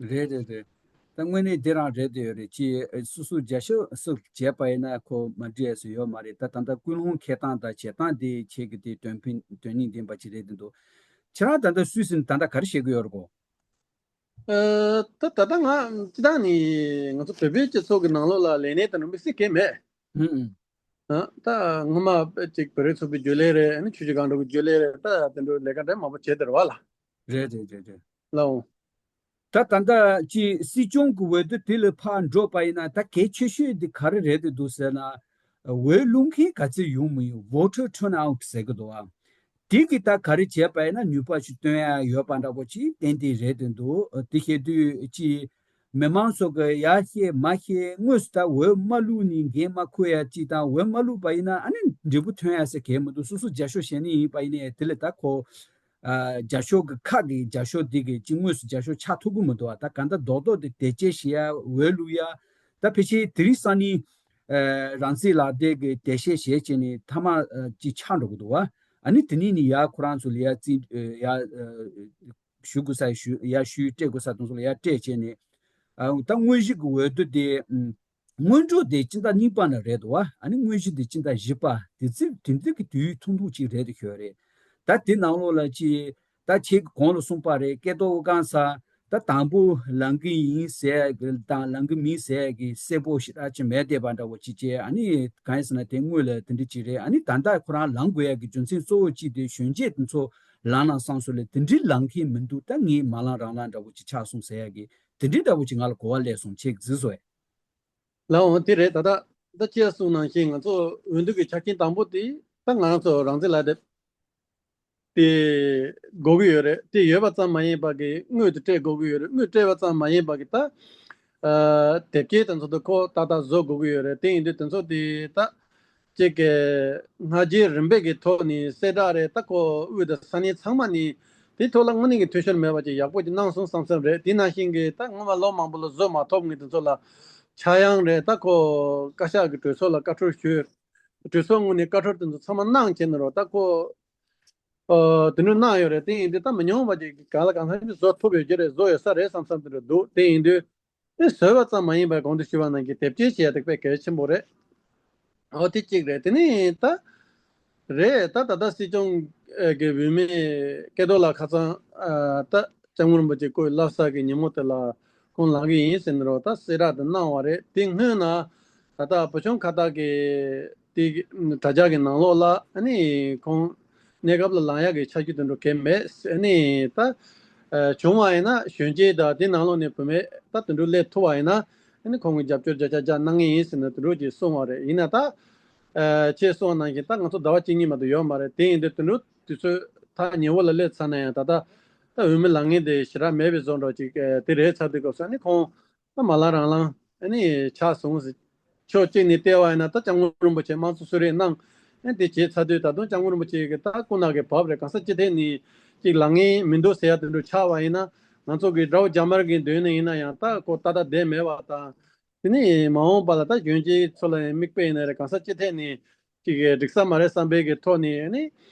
རེད་རེད་རེད། ད་དངོས་གནས་འདི་རང་རེད་དེ་ཡོད་རེད། ཅི། སོ་སོ་རྒྱབ་སྐྱོར་སུ་བྱས་པ་ཡིན་ན་ཁོ་མ་འགྲིག་ཡ་སུ་ཡོད་མ་རེད། ད་ད་ལྟ་ཀུན་སློང་འཁྱེར་སྟངས་དང་བྱེད་སྟངས་དེ་ཁྱེད་ཀྱི་དེ་དོན་ཕན་དོན་སྙིང་ལྡན་པ་ཅིག་རེད་དེ་འདུག་ཁྱེད་རང་ད་ལྟ་སུད་སི་ནས་ད་ལྟ་ག་རེ་བྱེད་ཀྱི་ཡོད་རེད་གོ། ཨ། ད་ད་ལྟ་ང་སྤྱིར་བཏང་ནས་ང་ཚོ་བོད་པའི་སྤྱི་ཚོགས་ཀྱི་ནང་ལོགས་ལ་ལས་གནས་དེ་འདྲ་དམིགས་བསལ་གང་ཡང་མེད། ཧུམ། ཨ། ད་སྔོན་མ་ཅིག་བོད་རིགས་ཚོགས་པའི་རྒྱུན་ལས་རེད། ཨ་ནི་ཆུ་བཞི་སྒང་དྲུག་གི་རྒྱུན་ལས་རེད། ད་དེ་འདྲ་ལས་ཀ་འདྲ་མང་པོ་བྱས་དེ་རེད་བ་ལ། རེད་རེད་རེད་རེད། ལགས་འོང་། ད་ད་ལྟ་ཅིག་སྲིད་སྐྱོང་གི་འོས་བསྡུ་དེ་ལ་ཕར་འགྲོ་པ་ཡིན་ན་ད་གལ་ཆེ་ཤོས་དེ་ག་རེ་རེད་དེ་འདུག་ཟེར་ན། འོས་བླུག་མཁན་ག་ཚོད་ཡོང་མི་ཡོང་། Voter turnout་ཟེར་གི་འདུག་ཨ། དེ་གི་ད་ག་རེ་བྱས་པ་ཡིན་ན་ནུས་པ་ཞིག་སྟོན་ཡ་ཡོད་པ་འདྲ་པོ་ཅིག་ཏན་ཏན་རེད་དེ་འདུག་དེ་བྱེད་དུས་ཅིག་མི་མང་ཚོ་གི་ཡ་བཤད་མ་བཤད་དངོས་སུ་ད་འོས་མ་བླུག་ནས་འགན་མ་འཁུར་ཡ་ཅིག་དང་། འོས་མ་བླུག་པ་ཡིན་ན་ཨ་ནི་འབྲས་བུ་ཐོན་ཡ་ཟེར་གལ་མི་འདུག་སོ་སོ་རྒྱབ་སྐྱོར་བྱེད་ནི་ཡིན་པ་ཡིན་ནའི་དེ་ལ་ད་ཁོ། ཨ། རྒྱབ་སྐྱོར་གི་ཁག་གི་རྒྱབ་སྐྱོར་དེ་གི་ཅིག་དངོས་སུ་རྒྱབ་སྐྱོར་ཆགས་ཐུབ་ཀྱི་མི་འདུག་བ། ད་ག་འདྲ་རྡོག་རྡོག་དེ་དེ་ཅེ་བྱེད་ཡ་འོས་བླུག་ཡ། ད་ཕལ་ཆེར་དེ་རིང་སང་ཉིན། ཨ། རང་བཙན་ལག་དེབ་གི་དེ་བཤད་བཤད་བྱས་ནས་མཐའ་མ་ཨ་ཅིག་ཆགས་འགྲོ་གི་འདུག་བ། ཨ་ནི་དེ་ནས་ནི་ཡ་ཁོ་རང་ཚོ་ལ་ཡ་རྩིས་ཨ་ཡ་ཨ་ཞུ་དགོས་ས་ཞུ། ཡ་ཞུ་སྤྲད་དགོས་ས་དང་ཚོ་ལ་ཡ་སྤྲད་བྱས་ནས། ཨ། ད་དངོས་གཞི་གི་འོས་བསྡུ་དེ་ཨམ། སྔོན་འགྲོ་དེ་སྤྱི་ཟླ་གཉིས་པ་ན་རེད་འདུག་བ། ཨ་ནི་དངོས་གཞི་དེ་སྤྱི་ཟླ་བཞི་པ་དེ་ཚེ་དེ་འདྲ་གི་དུས་ཐུང་ཐུང་ཅིག་རེད་དེ་ཤོད་རེད། ད་དེ་ནང་ལོགས་ལ་ཅིག་ད་ཁྱེད་ཀྱིས་གོང་ལ་གསུངས་པ་རེད། སྐལ་རྡོར་དབུ་དཀར་ཚང་ད་དང་པོ་ལངས་ཀྱི་ཡིན་ཟེར་གི་དང་ལངས་ཀྱི་མིན་ཟེར་གི་གསལ་པོ་ཞེ་དྲག་ཅིག་མེད་བསྡད་པ་འདྲ་བོ་ཅིག་བྱས། ཨ་ནི་གང་ཡིན་ཟེར་ན་དེ་སྔོན་ལ་དེ་འདྲ་ཅིག་རེད། ཨ་ནི་ད་ལྟ་ཁོ་རང་ལངས་དགོས་ཡ་གི་རྒྱུ་མཚན་གཙོ་བོ་གཅིག་དེ་གཞོན་སྐྱེས་དེ་ཚོ་ལངས་ན་བསམ་སོང་ལས་དེ་འདྲའི་ལངས་མཁན་མི་འདུག་ད་ངས་མ་ལངས་རང་ལངས་འདྲ་བོ་ཅིག་ཆགས་སོང་ཟེར་ཡ་གི་དེ་འདྲའི་འདྲ་བོ་ཅིག་ང་ལ་གོ་བ་སླེབས་སོང་། ཁྱེད་ཀྱིས་གཟིགས་སོང་ངས། ལགས་འོང་། དེ་རེད། ད་ལྟ་ད་ཅི་གསུངས་ནང་བཞིན་ང་ཚོ་འོས་བསྡུ་གི་ཆ་རྐྱེན་དང་པོ་དེ་ད་ང་རང་ཚོ་རང་བཙན་ལག་དེབ་དེ་དགོས་ཀྱི་ཡོད་རེད། དེ་ཡོད་པ་ཙམ་མ་ཡིན་པ་གི་དངུལ་དེ་སྤྲད་དགོས་ཀྱི་ཡོད་རེད། དངུལ་སྤྲད་པ་ཙམ་མ་ཡིན་པ་གི་ད་ཨ་དེབ་སྐྱེལ་དེ་ཚོ་དེ་ཁོ་ཏག་ཏག་བཟོ་དགོས་ཀྱི་ཡོད་རེད། དེ་ཡིན་དུས་དེ་ཚོ་དེ་ད་ཅིག་གི་སྔ་རྗེས་རིམ་པས་ཀྱི་ཐོག་ནས་གསལ་བསྒྲགས་རེད། ད་ཁོ་དབུས་དང་ས་གནས་ཚང་མ་ནས་དེའི་ཐོག་ལ་དངོས་གནས་ཀྱི་འཐུས་ཤོར་མེད་པ་ཅིག་ཡག་པོ་ཅིག་གནང་སོང་བསམ་བསམ་རེད། དེ་ནང་བཞིན་གྱི་ད་སྔོན་མ་ལོ་མང་པོ་ལ་བཟོ་མ་ཐུབ་མཁན་དེ་ཚོ་ལ་ཆག་ཡང་རེད། ད་ཁོ་བཀའ་ཤག་གི་གྲོས་ཚོགས་ལ་བཀའ་འཁྲོལ་ཞུས། གྲོས་ཚོགས་ངོས་ནས་བཀའ་འཁྲོལ་དེ་ཚོ་ཚང་མ་གནང་བྱས་ནས་རོགས་ད་ཁོ་ཨ་དེ་འདྲ་གནང་ཡོད་རེད། དེ་ཡིན་དུས་ད་མི་ཉུང་བ་ཅིག་གང་ལ་གང་འཚམ་ཅིག་བཟོ་ཐུབ་ཡོད་ཀྱི་རེད། བཟོ་ཡོད་ས་རེད་བསམ་བསམ་དེ་འདྲ་འདུག་དེ་ཡིན་དུས། དེ་བཟོས་པ་ཙམ་མ་ཡིན་པར་གོང་དུ་ཞུས་པ་ནང་བཞིན་དེབ་སྐྱེལ་བྱེད་ཡ་དེ་དཔེ་གལ་ཆེན་པོ་རེད། འོ་དེ་གཅིག་རེད། དེ་ནས་ད་རེད། ད་ད་ལྟ་སྲིད་སྐྱོང་གི་འོས་མི་སྐལ་རྡོར་ལགས་ཁ་སང་ད་སྐྱབས་མགོན་རིན་པོ་ཆེ་སྐུ་བལྟ་ས་གི་ཉིན་མོ་དེ་ལ་ཁོང་ལངས་ཀྱི་ཡིན་ཟེར་ནས་རོགས་ད་གསལ་བསྒྲགས་དེ་གནང་བ་རེད། དེ་སྔོན་ན་ད་ལྟ་བུ་ཆུང་ཁ་བཏགས་ཀྱི་དེ་དྲ་རྒྱ་གི་ནང་ལོགས་ལ་ཨ་ནི་ཁོང་གནས་སྐབས་ལ་ལངས་ཡག་གི་ཆ་རྒྱུས་དེ་འདྲ་གང་ཡང་མེད། ཨ་ནི་ད་ཨ་བྱུང་བ་ཡིན་ན་གཞོན་སྐྱེས་དང་དེ་ནང་ལོགས་ནས་བུད་མེད་ད་དེ་འདྲ་སླེབས་ཐུབ་པ་ཡིན་ན་ཨ་ནི་ཁོང་གི་རྒྱབ་སྐྱོར་བརྒྱ་ཆ་བརྒྱ་གནང་ངེས་ཡིན་ཟེར་ནས་དེ་འདྲ་ཅིག་གསུངས་པ་རེད། ཡིན་ན་ད་ཨ་ཁྱེད་གསུངས་པ་ནང་བཞིན་ད་ང་ཚོ་ཟླ་བ་གཅིག་གཉིས་མ་གཏོགས་ཡོད་མ་རེད། དེ་ཡིན་དུས་དེ་འདྲ་དུས་ཚོད་ཐག་ཉེ་བོ་ལ་སླེབས་ཚར་ན་ཡང་ད་ལྟ་ད་འོས་མི་ལངས་མཁན་དེ་ཞེ་དྲག་མེད་པའི་བཟོ་འདྲ་ཅིག་ཨ་དེ་རེད་ཚར་དུས་སྐབས་སུ་ཨ་ནི་ཁོང་། ད་མ་ལངས་རང་ལངས་ཨ་ནི་ཆགས་སོང་ཟེར། ཕྱོགས་གཅིག་ནས་བལྟས་པ་ཡིན་ན་ད་སྐྱབས་མགོན་རིན་པོ་ཆེ་དམངས་གཙོ་གསོལ་རས་གནང་། ཨ་ནི་དེ་བྱས་ཚར་དུས་ད་དུང་སྐྱབས་མགོན་རིན་པོ་ཆེ་གི་ད་སྐུ་ན་གི་བབས་རེད། གང་ཟག་སྤྱི་ཐད་ནས་ཅིག་ལངས་ངེས་མི་འདུག་ཟེར་ཡ་དེ་འདྲ་ཆགས་པ་ཡིན་ན་ང་ཚོ་གི་དགྲ་བོ་རྒྱ་དམར་གྱི་མདུན་ནས་ཡིན་ན་ཡང་ད་ཁོ་ཏག་ཏག་བསྡད་མེད་པ་དང་། དེ་ནས་མ་འོངས་པ་ལ་ད་གཞོན་སྐྱེས་ཚོ་ལ་ཡང་མིག་དཔེ་ཡིན་ན་རེད། གང་ཟག་སྤྱི་ཐད་ནས་ ཅིག་གི་འགྲིག་ས་མ་རེད་བསམ་པའི་གི་ཐོག་ནས་ནི་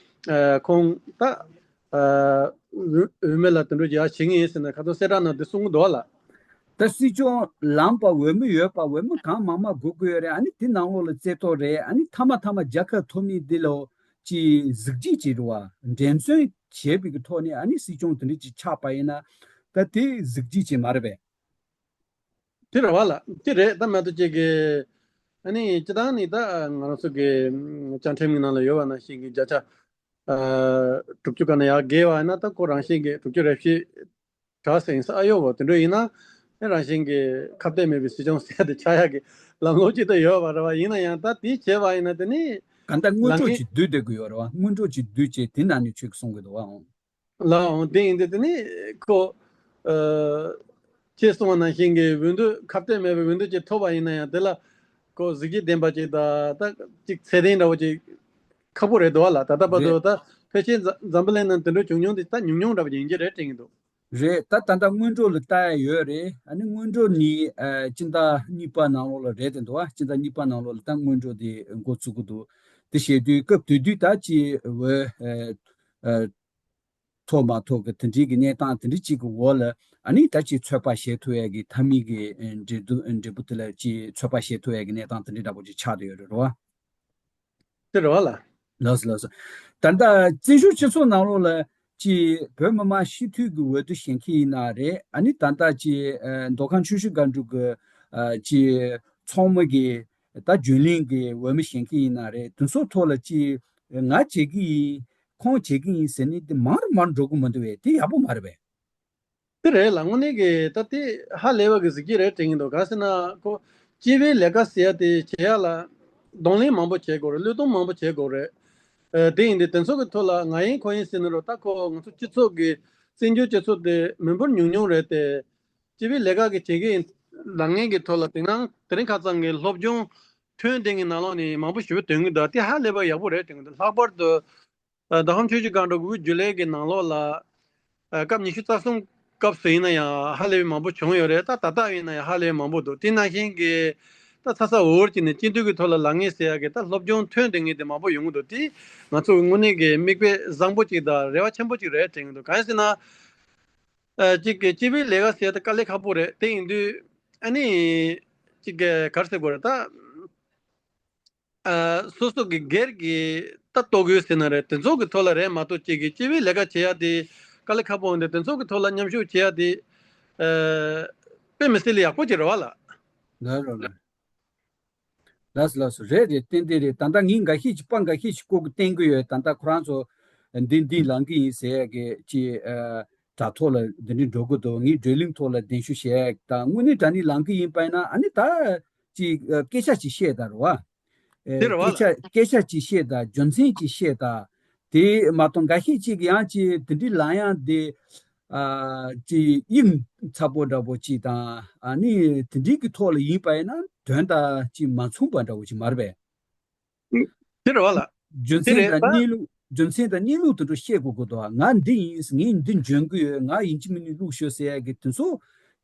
ཨ་ཁོང་ད་ཨ་འོས་འོས་མི་ལ་དེ་འདྲ་ཡག་བྱེད་ངེས་ཟེར་ནས་ཁ་སང་གསལ་བསྒྲགས་ནང་དེ་གསུང་གི་འདུག་ལ། ད་སྲིད་སྐྱོང་ལངས་པ་འོས་མི་ཡོད་པ་འོས་མི་གང་མང་མང་དགོས་ཀྱི་ཡོད་རེད། ཨ་ནི་དེ་ནང་ལོགས་ལ་རྩེ་ཐོག་རེད། ཨ་ནི་མཐའ་མ་མཐའ་མ་རྒྱལ་ཁབ་ཐོབ་ནི་འདི་ལོ་ཅི་གཟི་བརྗིད་ཅིག་རེད་བ། འགྲན་རྩོད་བྱས་པའི་གི་ཐོག་ནས་ཨ་ནི་སྲིད་སྐྱོང་དེ་འདྲ་ཅིག་ཆགས་པ་ཡིན་ན་ད་དེ་གཟི་བརྗིད་ཅིག་མ་རེད་པས། དེ་རེད་བ་ལ། དེ་རེད། ད་མ་གཏོགས་ཅིག་གི་ཨ་ནི་སྤྱི་བཏང་ནི་ད་ང་རང་ཚོ་གི་བཅའ་ཁྲིམས་ཀྱི་ནང་ལ་ཡོད་པ་ནང་བཞིན་གྱི་བརྒྱ་ཆ་ཨ་དྲུག་ཅུ་ག་ན་ཡར་བརྒལ་བ་ཡིན་ན་ད་ཁོ་རང་བཞིན་གྱི་དྲུག་ཅུ་རེ་བཞི་དྲག་ཟིན་ས་ཨ་ཡོད་བ། དེ་འདྲ་ཡིན་ན་ཨེ་རང་བཞིན་གྱི་ཁ་གཏད་མེད་པའི་སྲིད་སྐྱོང་ཟེར་ཡ་དེ་ཆགས་ཡ་གི་ལམ་ལྷོང་ཅིག་ད་ཡོད་པ་རེད་བ། ཡིན་ན་ཡང་ད་དེ་བྱས་པ་ཡིན་ན་དེ་ནི་གང་ལྟར་སྔོན་ལངས་འགྲོ་མཁན་ཅིག་བསྡུས་བསྡད་དགོས་ཡོད་རེད་བ། སྔོན་འགྲོ་ཅིག་བསྡུས་བྱས་དེ་ནང་ནས་ཆོས་ཀྱི་གསུང་གི་འདུག་བ། ལའང་དེ་ཡིན་དུས་དེ་ནི་ཁོ་ཨ་ཅེས་གསུངས་པ་ནང་བཞིན་གྱི་འོས་བསྡུ་ཁ་གཏད་མེད་པའི་འོས་བསྡུ་ཅིག་ཐོབ་པ་ཡིན་ན་ཡང་དེ་ལ་ཁོ་གཟི་བརྗིད་ལྡན་པ་ཅིག་དང་ད་ཅིག་ཚད་ལྡན་འདྲ་བོ་ཅིག་ཁག་པོ་རེད་འདུག་བ་ལ། ད་ལྟ་བར་རེད། དུ་ད་ཕལ་ཆེར་འཛམ་འཛམ་བུ་གླིང་ནང་དེ་འདྲ་བྱུང་མྱོང་དེ་ད་ཉུང་ཉུང་འདྲ་བོ་ཡིན་གྱི་རེད་དྲན་གྱི་འདུག་རེད། ད་ད་ལྟ་སྔོན་འགྲོ་ལ་ལྟ་ཡ་ཡོད་རེད། ཨ་ནི་སྔོན་འགྲོ་ནི་ཨ་སྤྱི་ཟླ་གཉིས་པ་ནང་ལོགས་ལ་རེད་དེ་འདུག་བ། སྤྱི་ཟླ་གཉིས་པ་ནང་ལོགས་ལ་ད་སྔོན་འགྲོ་དེ་འགོ་ཚུགས་ཀྱི་འདུག་དེ་བྱེད་དུས་སྐབས་དེ་དུས་ད་ཅི་འོས་ཨ་ཨ་ཐོབ་མ་ཐོབ་ཀྱི་དེ་འདྲའི་གི་གནས་སྟངས་དེ་འདྲ་གཅིག་གི་འོག་ལ་ཨ་ནི་ད་ཅིག་ཚོད་དཔག་བྱེད་ཐུབ་ཡ་གི་མཐའ་མའི་གི་ཨ་འབྲས་བུ་འབྲས་བུ་དེ་ལ་ཅིག་ཚོད་དཔག་བྱེད་ཐུབ་ཡ་གི་གནས་སྟངས་དེ་འདྲ་འདྲ་པོ་ཅིག་ཆགས་བསྡད་ཡོད་རེད་རེད་བ། དེ་རེད་བ་ལ། ལགས་སོ་ལགས་སོ། ད་ལྟ་བཙན་བྱོལ་སྤྱི་ཚོགས་ནང་ལོགས་ལ་ཅིག་བོད་མི་མང་སྤྱི་འཐུས་ཀྱི་འོས་བསྡུ་བྱེད་མཁན་ཡིན་ན་རེད། ཨ་ནི་ད་ལྟ་ཅིག་ཨ་མདོ་ཁམས་ཆུ་བཞི་སྒང་དྲུག་གི་ཨ་ཅིག་ཚོགས་མི་གི་ད་རྒྱུན་ལས་ཀྱི་འོས་མི་བྱེད་མཁན་ཡིན་ན་རེད། དེ་ཚོ་ཐོག་ལ་ཅིག་ང་བྱེད་ཀྱི་ཡིན་ཁོང་བྱེད་ཀྱི་ཡིན་ཟེར་ནི་དེ་མང་རུ་མང་རུ་འགྲོ་གི་མི་འདུག་བས། དེ་ཡག་པོ་མ་རེད་པས། དེ་རེད་ལ། དངོས་གནས་ཀྱི་ད་དེ་ཧ་ལས་པ་གི་གཟི་བརྗིད་རེད་དྲན་གྱི་འདུག་གང་ཟེར་ན་ཁོ་སྤྱི་པའི་ལས་ཀ་ཟེར་ཡ་དེ་བྱེད་ཡ་ལ་གདོང་ལེན་མང་པོ་བྱེད་དགོས་རེད། བློས་གཏོང་མང་པོ་བྱེད་དགོས་རེད། ཨ་དེ་ཡིན་དུས་དེ་ཚོ་གི་ཐོག་ལ་ང་ཡིན་ཁོ་ཡིན་ཟེར་ནི་རུ་ད་ཁོ་ང་ཚོ་སྤྱི་ཚོགས་ཀྱི་བཙན་བྱོལ་སྤྱི་ཚོགས་དེ་མི་འབོར་ཉུང་ཉུང་རེད་དེ། སྤྱི་པའི་ལས་ཀ་གི་བྱེད་ཀྱི་ལངས་མཁན་གྱི་ཐོག་ལ་དེང་སང་དེ་རིང་ཁ་སང་གི་སློབ་སྦྱོང་ཐོན་བསྡད་མཁན་ནང་ལོགས་ནས་མང་པོ་ཞེ་པོ་ཐོན་གྱི་འདུག་དེ་ཧ་ལས་པ་ཡག་པོ་རེད་དྲན་གྱི་འདུག་ལྷག་པར་དུ་ཨ་མདོ་ཁམས་ཆུ་བཞི་སྒང་དྲུག་དབུས་རྒྱུན་ལས་ཀྱི་ནང་ལོགས་ལ་ཨ་སྐབས་ཉི་ཤུ་རྩ་གསུམ་སྐབས་སུ་ཡིན་ན་ཡང་ཧ་ལས་པའི་མང་པོ་བྱུང་ཡོད་རེད། ད་ད་ལྟ་ཡིན་ན་ཡང་ཧ་ལས་པའི་མང་པོ་འདུག་དེ་ནང་བཞིན་གྱི་ད་ཚ་ཚ་འུར་འུར་བྱས་ནས་སྤྱི་འཐུས་ཀྱི་ཐོག་ལ་ལངས་ངེས་ཟེར་ཡ་གི་ད་སློབ་སྦྱོང་ཐོན་བསྡད་མཁན་དེ་མང་པོ་ཡོང་གི་འདུག་དེ་ང་ཚོ་དངོས་གནས་ཀྱི་མིག་དཔེ་བཟང་པོ་ཅིག་དང་རེ་བ་ཆེན་པོ་ཅིག་རེད་དྲན་གྱི་འདུག་གང་ཡིན་ཟེར་ན། ཨ་གཅིག་གི་སྤྱི་པའི་ལས་ཀ་ཟེར་ཡ་ད་དཀའ་ལས་ཁག་པོ་རེད། དེ་ཡིན་དུས་ཨ་ནི་གཅིག་གི་ག་རེ་ཟེར་དགོས་རེད་ད། ཨ་སོ་སོ་གི་སྒེར་གྱི་ད་ལྟོ་གོས་ཟེར་ན་རེད། དེ་ཚོ་གི་ཐོག་ལ་རེད་མ་གཏོགས་ཅིག་གི་སྤྱི་པའི་ལས་ཀ་བྱེད་ཡ་དེ་དཀའ་ལས་ཁག་པོ་འོང་དུས་དེ་ཚོ་གི་ཐོག་ལ་མཉམ་ཞུགས་བྱེད་ཡ་དེ་ཨ་དཔེ་མི་སྲིད་ལ་ཡག་པོ་ཅིག་རེད་བ་ལ། ལགས་རེད་ལགས། ལགས་སོ་ལགས་སོ། རེད་རེད། ཏན་ཏན་རེད། ད་ལྟ་ངས་འགའ་ཤས་ཅིག་པར་འགའ་ཤས་ཅིག་བཀོད་གི་བསྟན་གི་ཡོད། ད་ལྟ་ཁོ་རང་ཚོ་འདི་འདི་ལངས་གི་ཡིན་ཟེར་ཡ་གི་ཅིག་ཨ་དྲ་ཐོག་ལ་འདི་འདྲ་འགྲོ་གི་འདུག་ངས་བགྲོ་གླེང་ཐོག་ལ་གདན་ཞུ་བྱས་ཡ་ད་དངོས་གནས་དྲང་གནས་ལངས་གི་ཡིན་པ་ཡིན་ན་ཨ་ནི་ད་ཅིག་ཨ་སྐད་ཆ་ཅིག་བཤད་ད་རེད་བ། ཨེ་དེ་རེད་བ་སྐད་ལ། ཆ་སྐད་ཆ་ཅིག་བཤད་དང་རྒྱུ་མཚན་ཅིག་བཤད་དང་། དེ་མ་གཏོགས་འགའ་ཤས་ཅིག་ཡང་ཅིག་དེ་འདྲའི་ལངས་ཡག་དེ་ཨ་ཅིག་དབྱིངས་ཚ་པོ་འདྲ་པོ་ཅིག་དང་ཨ་ནི་དེ་འདྲའི་གི་ཐོག་ལ་ཡིན་པ་ཡིན་ན་དོན་དང་ཅིག་མ་མཚུངས་པ་འདྲ་པོ་ཅིག་མ་རེད་པས། དེ་རེད་བ་ལ། རྒྱུ་དེ་མཚན་རེད་དང་ད། གནས་ལུགས་རྒྱུ་མཚན་དང་གནས་ལུགས་དེ་ཚོ་བཤད་དགོས་ཀྱི་འདུག་ང་འདི་ཡིན། ངས་འདི་འཇོན་གི་ཡོད། ང་ཡིན་གཅིག་མིན་གཉིས་བླུགས་ཤོག་ཟེར་ཡག་གི་དེ་ཚོ་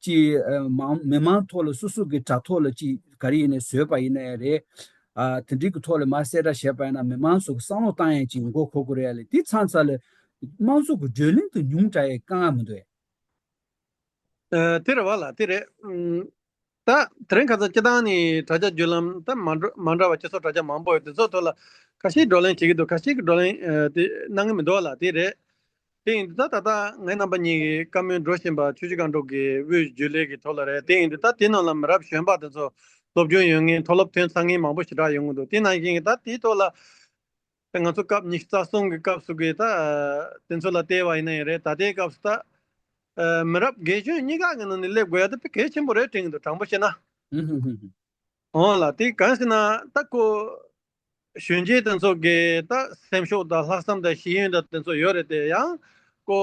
ཅིག་ཨ་མང་མི་མང་ཐོག་ལ་སོ་སོ་གི་དྲ་ཐོག་ལ་ཅིག་ག་རེ་ཡིན་ནའི་བཟོས་པ་ཡིན་ན་ཡང་རེད། ཨ་དེ་འདྲའི་གི་ཐོག་ལ་མར་གསལ་བསྒྲགས་བྱས་པ་ཡིན་ན་མི་མང་ཚོ་གི་བསམ་བློ་བཏང་ཡག་ཅིག་མགོ་འཁོར་དགོས་རེད་ལ། དེ་ཚང་ཚ་ལ་དམངས་གཙོ་གི་བགྲོ་གླེང་དེ་ཉུང་དྲགས་ཡག་དཀའ་ངལ་མི་འདུག་ཨེ། ཨ་དེ་རེད་བ་ལ། དེ་རེད། ཨུམ། ད་དེ་རིང་ཁ་སང་སྤྱི་བཏང་ནས་དྲ་རྒྱ་བརྒྱུད་ལམ་ད་མ་འདྲ་མ་འདྲ་བ་སྤྱི་ཚོགས་དྲ་རྒྱ་མང་པོ་ཡོད། དེ་ཚོ་ཐོག་ལ་ཁ་ཤས་བགྲོ་གླེང་བྱེད་ཀྱི་འདུག་ཁ་ཤས་ཀྱིས་བགྲོ་གླེང་ཨ་དེ་གནང་གི་མི་འདུག་ལ། དེ་རེད། དེ་ཡིན་དུས་ད་ད་ལྟ་ངའི་རྣམ་པ་གཉིས་ཀྱིས་བཀའ་མོལ་འགྲོ་བཞིན་པ་ཆུ་བཞི་སྒང་དྲུག་གི་དབུས་རྒྱུན་ལས་ཀྱི་ཐོག་ལ་རེད། དེ་ཡིན་དུས་ད་དེ་ནང་ལ་མི་རབས་གཞོན་པ་དེ་ཚོ་སློབ་སྦྱོང་ཡོད་མཁན་མཐོ་སློབ་ཐོན་ཚར་མཁན་མང་པོ་ཞེ་དྲག་ཡོང་གི་འདུག་དེ་ནང་བཞིན་གྱི་ད་དེའི་ཐོག་ལ་ང་ཚོ་སྐབས་ཉི་ཤུ་རྩ་གསུམ་གྱི་སྐབས་སུ་གི་ད་དེ་ཚོ་ལ་བལྟས་པ་ཡིན་ན་ཡང་རེད། ད་ལྟའི་སྐབས་སུ་ད་ཨ་མི་རབས་རྒན་གཞོན་གཉིས་ཀ་གི་ནང་ནས་སླེབས་དགོས་ཡ་དེ་དཔེ་གལ་ཆེན་པོ་རེད་དྲན་གྱི་འདུག་དྲང་པོ་བཤད་ན། ཧུམ་ཧུམ་ཧུམ་ཧུམ། འོང་ལ་དེ་གང་ཟེར་ན་ད་ཁོ་གཞོན་སྐྱེས་དེ་ཚོ་གི་ད་སེམས་ཤུགས་དང་ལྷག་བསམ་དང་ཤེས་ཡོན་དང་དེ་ཚོ་ཡོད་རེད་དེ། ཡང་ཁོ་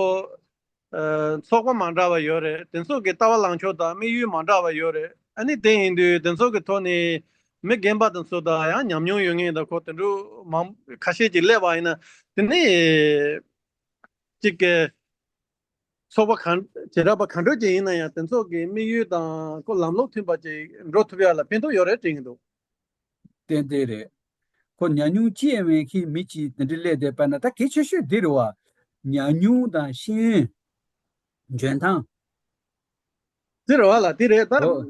ཨ་ཚོགས་པ་མ་འདྲ་བ་ཡོད་རེད། དེ་ཚོ་གི་ལྟ་བ་ལངས་ཕྱོགས་དང་དམིགས་ཡུལ་མ་འདྲ་བ་ཡོད་རེད། ཨ་ནི་དེ་ཡིན་དུས་དེ་ཚོ་གི་ཐོག་ནས་མི་རྒན་པ་དེ་ཚོ་དང་ཡང་ཉམས་མྱོང་ཡོད་མཁན་དང་ཁོ་དེ་འདྲ་མང་ཁ་ཤས་ཅིག་སླེབས་པ་ཡིན་ན་དེ་ནི་ཅིག་གི་ཚོགས་པ་གང་བྱེ་བྲག་པ་གང་འདྲ་ཅིག་ཡིན་ན་ཡང་དེ་ཚོ་གི་དམིགས་ཡུལ་དང་ཁོ་ལམ་ལུགས་མཐུན་པ་ཅིག་འགྲོ་ཐུབ་ཡ་ལ་ཕན་ཐོགས་ཡོད་རེད་དྲན་གྱི་འདུག་ཏན་ཏན་རེད། ཁོ་ཉམས་མྱོང་ཅི་ཡང་མེད་མཁན་མི་གཅིག་དེ་འདྲ་སླེབས་བསྡད་པ་ན་ད་གལ་ཆེ་ཤོས་འདི་རེད་བ། ཉམས་མྱོང་དང་ཤེས་ཡོན། འཇོན་ཐང་། དེ་རེད་བ་ལ་དེ་རེད་ད། ཨོ།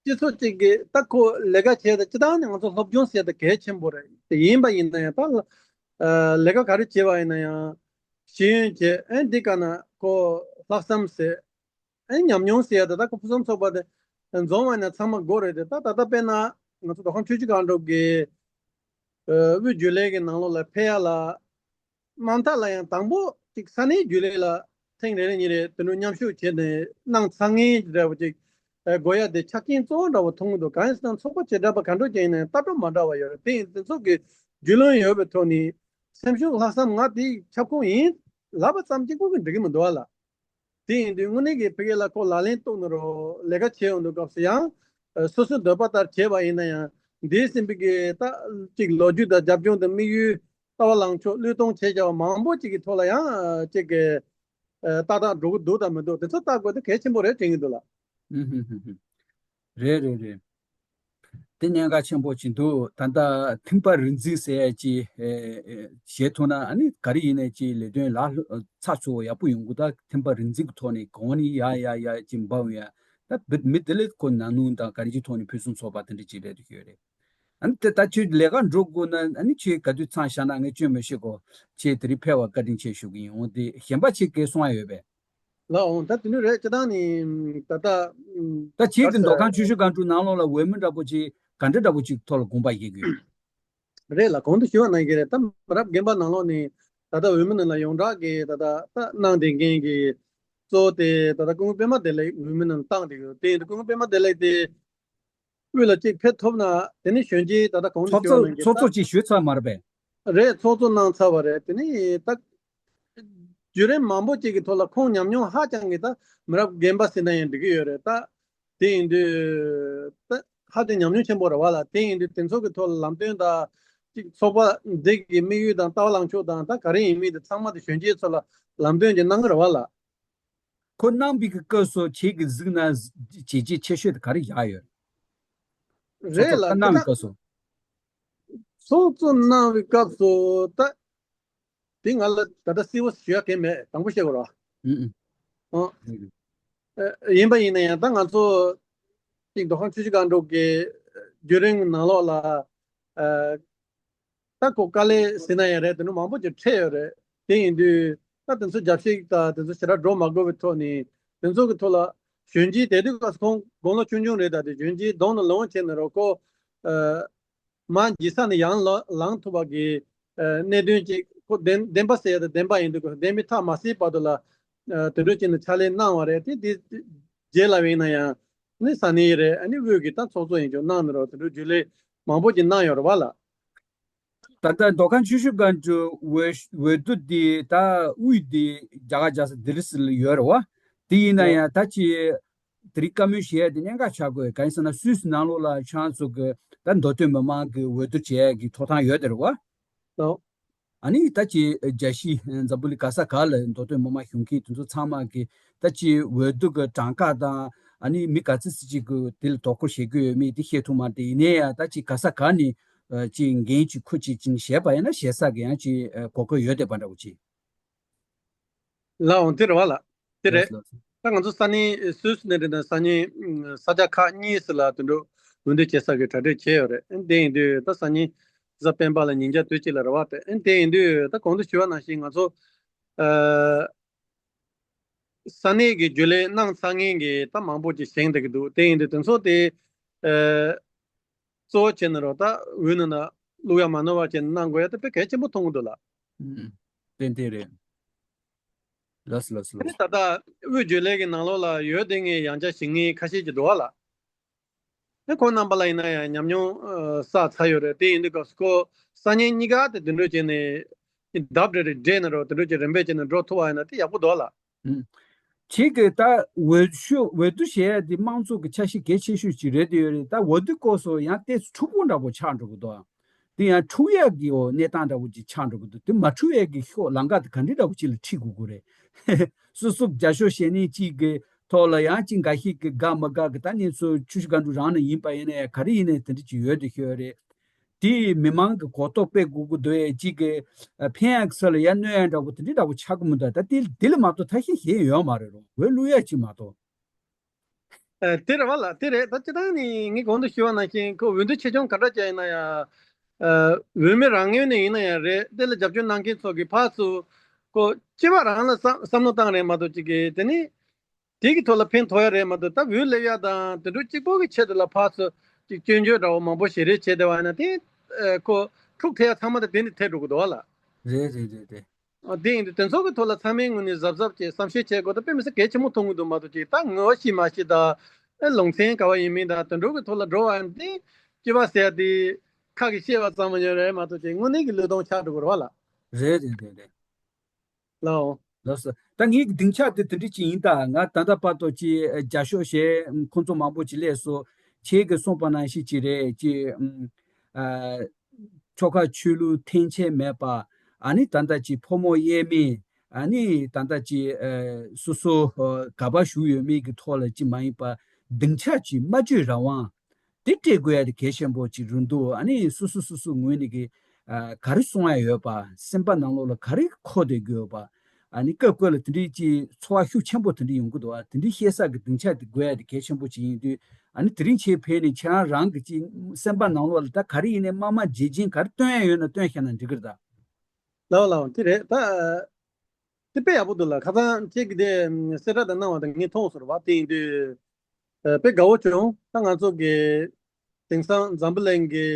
སྤྱི་ཚོགས་གཅིག་གི་ད་ཁོ་ལས་ཀ་བྱས་ད་སྤྱི་བཏང་ནས་ང་ཚོ་སློབ་སྦྱོང་ཟེར་ད་གལ་ཆེན་པོ་རེད་དེ་ཡིན་པ་ཡིན་ན་ཡང་ད་ལ་ལས་ཀ་ག་རེ་བྱས་པ་ཡིན་ན་ཡང་ཤེས་ཡོན་བྱས་ཨེ་འདི་ག་ན་ཁོ་ལྷག་བསམ་ཟེར་ཨེ་ཉམས་མྱོང་ཟེར་ད་ད་ཁོ་ཕུན་སུམ་ཚོགས་པ་དེ་འཛོམས་པ་ཡིན་ན་ཚང་མ་དགོས་རེད་དེ་ད་ད་ལྟ་དཔེར་ན་ང་ཚོ་མདོ་ཁམས་ཆུ་བཞི་སྒང་དྲུག་གི་དབུས་རྒྱུན་ལས་ཀྱི་ནང་ལོགས་ལ་ཕེབས་ཡ་ལ། མ་མཐའ་ལ་ཡང་དང་པོ་གཅིག་ས་གནས་རྒྱུན་ལས་ལ་ཐེངས་རེ་རེ་གཉིས་རེ་དེ་འདྲ་མཉམ་ཞུགས་བྱས་ནས་གནང་ཚར་མཁན་འདྲ་བོ་གཅིག་དགོས་ཡ་དེ་ཆ་རྐྱེན་གཙོ་བོ་འདྲ་བོ་མཐོང་གི་འདུག་གང་ཡིན་ཟེར་ན་ཚོགས་པ་བྱེ་བྲག་པ་ག་འདྲ་ཅིག་ཡིན་ན་ཡང་ལྟ་གྲུབ་མ་འདྲ་བ་ཡོད་རེད། དེ་ཡིན་དུས་ཚོགས་ཀྱི་རྒྱུས་ལོན་ཡོད་པའི་ཐོག་ནས་སེམས་ཤུགས་ལྷག་བསམ་ང་དེའི་ཁྱབ་ཁོངས་ཡིན་ལབ་པ་ཙམ་གཅིག་པོ་གིས་འགྲིག་གི་མི་འདུག་ཨ་ལ། དེ་ཡིན་དུས་དངོས་གནས་ཀྱི་ཕ་གི་ལ་ཁོ་ལག་ལེན་གཏོང་ནི་རོ་ལས་ཀ་བྱེད་ཡོང་དུས་སྐབས་སུ་ཡང་སོ་སོའི་འདོད་པ་ལྟར་བྱས་པ་ཡིན་ན་ཡང་འདས་ཟིན་པའི་གི་ད་ཅིག་ལོ་རྒྱུས་དང་རྒྱབ་ལྗོངས་དང་དམིགས་ཡུལ་ལྟ་བ་ལངས་ཕྱོགས་བློས་གཏོང་བྱས་བྱ་བ་མང་པོ་ཅིག་གི་ཐོག་ལ་ཡང་ཅིག་གི་ཏག་ཏག་འགྲོ་གི་འདུག་དང་མི་འདུག་དེ་ཚོ་ལྟ་དགོས་དེ་གལ་ཆེན་པོ་རེད་དྲན་གི་འདུག་ལ། རེད་རེད་རེད། དེ་གནད་འགག་ཆེན་པོ་ཅིག་འདུག་ད་ལྟ་ཐིམ་པ་རིག་འཛིན་ཟེར་ཡ་ཅིག་བྱེད་ཐུབ་ན་ཨ་ནི་ག་རེ་ཡིན་ནའི་ཅིག་ལས་དོན་ལ་ཚགས་ཚུད་པོ་ཡག་པོ་ཡོང་གི་ད་ཐིམ་པ་རིག་འཛིན་གྱི་ཐོག་ནས་གང་ནས་ཡ་ཡ་ཡ་ཅིག་འབབ་ཡ་ད་མི་དེ་ལས་ཁོ་ན་ནུས་དང་ག་རེ་ཅིག་ཐོག་ནས་ཕུན་སུམ་ཚོགས་པ་དེ་འདྲ་ཅིག་རེད་འདུག་ཡོད་རེད། ཨ་ནི་དེ་ད་ཁྱོད་ལས་ཀ་འགྲོ་དགོས་ན་ཨ་ནི་ཁྱོད་ག་དུས་མཚམས་བཞག་ན་ངས་སྐྱོན་མི་ཤེས་གོ་ཁྱེད་དེ་རིང་ཕེབས་པ་བཀའ་དྲིན་ཆེ་ཞུ་གི་ཡིན། འོང་དེ་གཞན་པ་ཁྱེད་སྐད་གསུང་ཡ་ཡོད་པས། ལགས་འོང་ད་དེ་ནི་རེད་སྤྱི་བཏང་ནི་ད་ལྟ་ད་ཁྱེད་ཀྱི་མདོ་ཁམས་ཆུ་བཞི་སྒང་དྲུག་ནང་ལོགས་ལ་འོས་མི་འདྲ་པོ་ཅིག་ག་འདྲ་འདྲ་པོ་ཅིག་ཐོག་ལ་དགོངས་པ་བཞེས་དགོས། རེད་ལ་གོང་དུ་ཞུས་པ་ནང་བཞིན་རེད་ད་མི་རབས་རྒན་པ་ནང་ལོགས་ནས་ད་ལྟ་འོས་མི་རྣམས་ལ་ཡོངས་གྲགས་ཀྱི་ད་ལྟ་ད་གནང་བསྡད་མཁན་གྱི་གཙོ་བོ་དེ་ད་ལྟ་སྐུ་ངོ་པད་མ་བདེ་ལེགས་འོས་མི་རྣམས་བཏང་བསྡད་ཡོད་དེ་ཡིན་དུས་སྐུ་ངོ་པད་མ་བདེ་ལེགས་དེ། དབུས་ལ་གཅིག་ཕེབས་ཐུབ་ན་དེ་ནི་གཞོན་སྐྱེས་ད་ལྟ་གོང་དུ་ཚོགས་ཞུས་པ་གཙོ་ནང་བཞིན་ཚོགས་གཙོ་ཅིག་ཞུས་ཚར་མ་རེད་པས། རེད་ཚོགས་གཙོ་གནང་ཚར་བ་རེད་དེ་ནི་ད་བརྒྱུད་རིམ་མང་པོ་ཅིག་གི་ཐོག་ལ་ཁོང་ཉམས་མྱོང་ཧ་ཅང་གི་ད་མི་རབས་རྒན་པ་ཟེར་ན་ཡང་འགྲིག་གི་ཡོད་རེད་ད། དེ་ཡིན་དུས་ད་ཧ་ཅང་ཉམས་མྱོང་ཆེན་པོ་རེད་བ་ལ་དེ་ཡིན་དུས་དེ་ཚོ་གི་ཐོག་ལ་ལམ་སྟོན་དང་ཅིག་ཚོགས་པ་འདི་གི་དམིགས་ཡུལ་དང་ལྟ་བ་ལངས་ཕྱོགས་དང་ད་ག་རེ་ཡིན་མིན་དེ་ཚང་མ་དེ་གཞོན་སྐྱེས་ཚོ་ལ་ལམ་སྟོན་ཅིག་གནང་གི་རེད་བ་ལ། ཁོ་གནང་བའི་གི་སྐབས་སུ་ཁྱེད་ཀྱི་གཟིགས་ན་བྱས་རྗེས་ཆེ་ཤོས་དེ་ག་རེ་བཞག་ཡོད། རེད་ལ་ཚོགས་གཙོ་གནང་བའི་སྐབས་སུ། ཚོགས་གཙོ་གནང་བའི་སྐབས་སུ་ད་དེ་ང་ལ་ད་ལྟ་གསལ་པོ་ཞུ་ཡ་གང་མེད་དང་པོ་བཤད་དགོས་ར། ཨུ་ཨུ། ཨོ། ཨུ། ཨེ་ཡིན་པ་ཡིན་ན་ཡང་ད་ང་ཚོ་གཅིག་མདོ་ཁམས་ཆུ་བཞི་སྒང་དྲུག་གི་བརྒྱུད་རིམ་ནང་ལོགས་ལ་ཨ། ད་ཁོ་དཀའ་ལས་ཟེར་ན་ཡང་རེད་དེ་འདྲ་མང་པོ་ཅིག་འཕྲད་ཡོད་རེད། དེ་ཡིན་དུས་ད་དེ་ཚོ་རྒྱབ་བཤིག་དང་དེ་ཚོ་ཞེ་དྲག་འགྲོ་མ་དགོས་པའི་ཐོག་ནས་དེ་ཚོ་གི་ཐོག་ལ་གཞོན་སྐྱེས་དེ་དུས་སྐབས་སུ་ཁོང་དགུང་ལོ་ཆུང་ཆུང་རེད་ད་དེ་གཞོན་སྐྱེས་གདོང་ནས་ལོངས་བྱས་ནས་རོ་ཁོ་མ་འཇིགས་ས་ནས་ཡང་ལ་ལངས་ཐུབ་པ་གི་གནད་དོན་ཅིག་ཁོ་བདེན་བདེན་པ་ཟེར་ཡ་ད་བདེན་པ་ཡིན་དུས་ཁོ་བདེན་མིན་ཐག་མ་ཟིན་བར་དུ་ལ་དེ་འདྲ་བྱས་ནས་ཕྱག་ལས་གནང་བ་རེད་དེ་དེ་རྗེས་ལ་བས་ན་ཡང་ནི་ས་གནས་རེད་ཨ་ནི་དབུས་ཀྱི་ད་ཚོགས་གཙོ་ཡིན་ཀྱང་གནང་ནས་རོ་དེ་འདྲ་རྒྱུན་ལས་མང་པོ་ཅིག་གནང་ཡོད་རེད་བ་ལ། ད་ལྟ་མདོ་ཁམས་ཆུ་བཞི་སྒང་དྲུག་འོས་འོས་བསྡུ་འདི་ད་དབུས་འདི་རྒྱ་གར་རྒྱལ་ས་ལྡི་ལི་སི་ལ་ཡོད་རེད་བ། དེ་ཡིན་ན་ཡང་ད་ཅི་དེ་རིང་བཀའ་མོལ་བྱེད་ཡ་དེ་གནད་འགག་ཆགས་དགོས་གང་ཡིན་ཟེར་ན་སུད་སི་ནང་ལོགས་ལ་ཁྱེད་རང་ཚོ་གི་ད་མདོ་སྟོད་མི་མང་གི་འོས་བསྡུ་བྱེད་ཡ་གི་ཐོབ་ཐང་ཡོད་དེ་རེད་བ། ཨ་ནི་ད་ཅི་རྒྱལ་སྤྱི་འཛམ་བུ་གླིང་ག་ས་ག་ལ་མདོ་སྟོད་མི་མང་བཞུགས་མཁན་དེ་ཚོ་ཚང་མ་གི་ད་ཅི་འོས་བསྡུ་གི་གྲངས་ཀ་དང་ཨ་ནི་མི་ག་ཚོད་ཅིག་གི་དེ་ལ་དོ་ཁུར་བྱེད་ཀྱི་ཡོད་མེད་དེ་ཤེས་ཐུབ་མ་རེད་དེ་ཡིན་ནའི་ཡང་ད་ཅི་ག་ས་ག་ནས་ཅི་འགན་ཅིག་འཁུར་ཅིག་ཅིག་བྱས་པ་ཡིན་ན་བྱེད་ས་གི་ཡང་ཅི་གོ་སྐབས་ཡོད་བསྡད་པ་འདྲ་བོ་ཅིག་ལགས་འོང་དེ་རེད་བ་ལགས། དེ་རེད། ལགས་ལགས། ད་ང་ཚོ་ས་གནས་སུད་སི་ནས་རེད་ན་ས་གནས་ས་ཆ་ཁག་གཉིས་སུ་ལ་དེ་འདྲ་འོས་བསྡུ་བྱེད་ས་གི་གྲ་སྒྲིག་བྱས་ཡོད་རེད། དེ་ཡིན་དུས་ད་ས་གནས་གཟའ་སྤེན་པ་ལ་ཉིན་རྒྱབ་དུས་གཅིག་ལ་རེད་བ། དེ་དེ་ཡིན་དུས་ད་གོང་དུ་ཞུས་པ་ནང་བཞིན་ང་ཚོ་ས་གནས་ཀྱི་རྒྱུན་ལས་གནང་ཚར་མཁན་གྱི་ད་མང་པོ་ཅིག་བཞེངས་བསྡད་ཀྱི་འདུག་དེ་ཡིན་དུས་དེ་ཚོ་དེ་གཙོ་བོ་བྱས་ནས་རོགས་ད་འོས་ནང་ན་བླུག་ཡ་མ་ནོར་བ་བྱས་ནས་གནང་དགོས་ཡ་དེ་དཔེ་གལ་ཆེན་པོ་མཐོང་གི་འདུག་ལགས། ཨུམ། ཏན་ཏན་རེད། ལགས་སོ་ལགས་སོ་ལགས་སོ། ད་ལྟ་དབུས་རྒྱུན་ལས་ཀྱི་ནང་ལོགས་ལ་ཡོད་དེ་ངས་ཡང་བསྐྱར་ཞིག་ངས་ཁ་ཤས་ཀྱི་འདུག་བ་ལགས། ཨེ་ཁོང་རྣམ་པ་ལ་ཡིན་ན་ཡང་ཉམས་མྱོང་ཨ་བསགས་ཚར་ཡོད་རེད། དེ་ཡིན་དུས་སྐབས་སུ་ཁོ་སང་ཉིན་གཉིས་ཀ་དེ་དེ་འདྲ་བྱས་ནས་ལྡབ་རེ་རེ་སྦྲེལ་ནས་རོགས་དེ་འདྲ་བྱས་རིམ་པས་བྱས་ནས་འགྲོ་ཐུབ་པ་ཡིན་ན་དེ་ཡག་པོ་འདུག་ལགས། ཨུམ། ཁྱེད་ཀྱིས་ད་འོས་ཤོག་འོས་བསྡུ་བྱེད་ཡ་དེ་དམངས་གཙོ་གི་ཆ་ཤས་གལ་ཆེ་ཤོས་ཅིག་རེད་དེ་ཡོད་རེད། ད་འོས་བསྡུ་སྐབས་སུ་ཡང་ཏོག་ཙམ་འཁྲུག་པོ་འདྲ་པོ་ཆགས་འགྲོ་གི་འདུག་དེ་ཡང་འཁྲུག་ཡ་གི་འོ་གནས་སྟངས་འདྲ་པོ་ཅིག་ཆགས་འགྲོ་གི་འདུག་དེ་མ་འཁྲུག་ཡ་གི་ཤོག་ལམ་ཁ་དེ་ག་འདྲ་འདྲ་པོ་ཅིག་ལ་ཁྲིད་དགོས་ཀྱི་རེད། སོ་སོ་རྒྱབ་སྐྱོར་བྱེད་མཁན་གཅིག་གི་ཐོག་ལ་ཡང་གཅིག་འགའ་ཤས་ཀྱི་དགའ་མི་དགའ་གི་ད་ནི་ཚོ་ཆུ་བཞི་སྒང་དྲུག་རང་ནས་ཡིན་པ་ཡིན་ན་ཡང་ག་རེ་ཡིན་ནའི་དེ་འདྲ་ཅིག་ཡོད་དེ་ཤོད་རེད། དེ་མི་མང་གི་གོ་རྟོགས་སྤེལ་དགོས་ཀྱི་འདུག་ཨེ། གཅིག་གི་ཨ་ཕན་ཡག་གི་ས་ལ་ཡར་གནོད་ཡག་འདྲ་པོ་དེ་འདྲ་འདྲ་པོ་ཆགས་ཀྱི་མི་འདུག་ད་དེ་དེ་ལ་མ་གཏོགས་ཐབས་ཤེས་གཞན་ཡོད་མ་རེད། རོ་འོས་བླུག་ཡག་ཅིག་མ་གཏོགས། ཨ། དེ་རེད་བ་ལགས། དེ་རེད། ད་སྤྱིར་བཏང་ནི་ངས་གོང་དུ་ཞུས་པ་ནང་བཞིན་ཁོ་འོས་བསྡུ་ཆེ་ཆུང་ག་འདྲ་ཅིག་ཡིན་ན་ཡང་། ཨ། འོས་མི་རང་ངོས་ནས་ཡིན་ན་ཡང་རེད། དེ་ལ་རྒྱབ་སྐྱོར་གནང་མཁན་ཚོ་གིས་ཕར་ཚུར་ཁོ་སྤྱི་པ་རང་ལ་བསམ་བསམ་བློ་བཏང་རེད་མ་གཏོགས་ཅིག་གིས་དེ་ནི་དེ་གི་ཐོག་ལ་ཕན་ཐོགས་ཡ་རེད་མ་གཏོགས། ད་འོས་སླེབས་ཡ་དང་དེ་འདྲ་གཅིག་པོ་གི་ཆེད་དུ་ལ་ཕར་ཚུར་ཅིག་སྐྱོན་བརྗོད་འདྲ་པོ་མང་པོ་ཞེ་རེ་བྱས་བསྡད་པ་ཡིན་ན་དེ་ཨ་ཁོ་འཁྲུག་ཐེབས་ཡ་ཚང་མ་ད་དེ་ནི་ཐེབས་འགྲོ་གི་འདུག་བ་ལགས། རེད་རེད་རེད་རེད། ཨ། དེ་ཡིན་དུས་དེ་ཚོ་གི་ཐོག་ལ་ཚང་མའི་ངོས་ནས་གཟབ་གཟབ་བྱས་བསམ་ཤེས་བྱེད་དགོས། ད་དཔེ་མི་སྲིད་གལ་ཆེན་པོ་མཐོང་གི་འདུག་མ་གཏོགས་ཅིག་ད་ངོ་ཤེས་མ་ཤེས་དང་། ཨེ། ལུང་ཚན་ག་བ་ཡིན་མིན་དང་དེ་འདྲ་གི་ཐོག་ལ་འགྲོ་བ་ཡིན་དུས་སྤྱི་པ་ཟེར་ཡ་དེ་ཁ་གིས་བཤད་པ་ཙམ་མ་ཡིན་རེད་མ་གཏོགས་ཅིག་དངོས་གནས་ཀྱི་བློས་གཏོང་ཆགས་འགྲོ་གི་རེད་བ་ལགས། རེད་རེད་རེད་རེད། ལགས་འོང་། ལགས་སོ། ད་ངའི་སྡིངས་ཆ་དེ་དེ་འདྲ་ཅིག་ཡིན། ད་ང་ད་ལྟ་བར་དུ་ཅིག་རྒྱབ་སྐྱོར་བྱས་ཁོང་ཚོ་མང་པོ་ཅིག་སླེབས་སོང་། ཁྱེད་ཀྱིས་གསུངས་པ་ནང་བཞིན་ཅིག་རེད། ཅིག་ཨ་ཆོལ་ཁ་ཆོས་ལུགས་འཐེན་འཁྱེར་མེད་པ། ཨ་ནི་ད་ལྟ་ཅིག་ཕོ་མོ་དབྱེར་མེད། ཨ་ནི་ད་ལྟ་ཅིག་ཨ་སོ་སོ་ཨ་ག་པར་བཞུགས་ཡོད་མེད་ཀྱི་ཐོག་ལ་ཅིག་མ་ཡིན་པ་སྡིངས་ཆ་ཅིག་སྨྲ་བརྗོད་རང་དབང་དེ་སྤྲད་དགོས་ཡ་དེ་གལ་ཆེན་པོ་ཅིག་རེད་འདུག་ཨ་ནི་སོ་སོ་སོ་སོའི་ངོས་ནས་ཀྱི་ཨ་ག་རེ་གསུང་ཡ་ཡོད་པ། སེམས་པ་ནང་ལོགས་ལ་ག་རེ་འཁོར་བསྡད་ཀྱི་ཡོད་པ། ཨ་ནི་སྐབས་སྐབས་ལ་དེ་འདྲའི་ཅིག་ཚོར་བ་ཤུགས་ཆེན་པོ་དེ་འདྲ་ཡོང་གི་འདུག་ཨ་དེ་འདྲའི་བཤད་ས་གི་སྡིངས་ཆ་དེ་དགོས་ཡ་དེ་གལ་ཆེན་པོ་ཅིག་ཡིན་དུས། ཨ་ནི་དེ་རིང་ཁྱེད་ཕེབས་ནས་ཁྱེད་རང་རང་གི་ཅིག་སེམས་པ་ནང་ལོགས་ལ་ད་ག་རེ་ཡིན་ནའི་དམར་དམར་རྗེན་རྗེན་ག་རེ་སྟོན་ཡ་ཡོད་ན་སྟོན་བཞག་ན་འགྲིག་གི་རེད་ད། ལགས་ལགས། དེ་རེད་ད། དེ་དཔེ་ཡག་པོ་འདུག་ལགས། ཁ་སང་ཁྱེད་ཀྱིས་དེ་གསལ་བསྒྲགས་དེ་གནང་བ་དེ་ངས་མཐོང་སོང་བ། དེ་ཡིན་དུས་ཨ་དཔེ་དགའ་བོ་བྱུང་། ད་ང་ཚོ་གི་དེང་སང་འཛམ་བུ་གླིང་གི་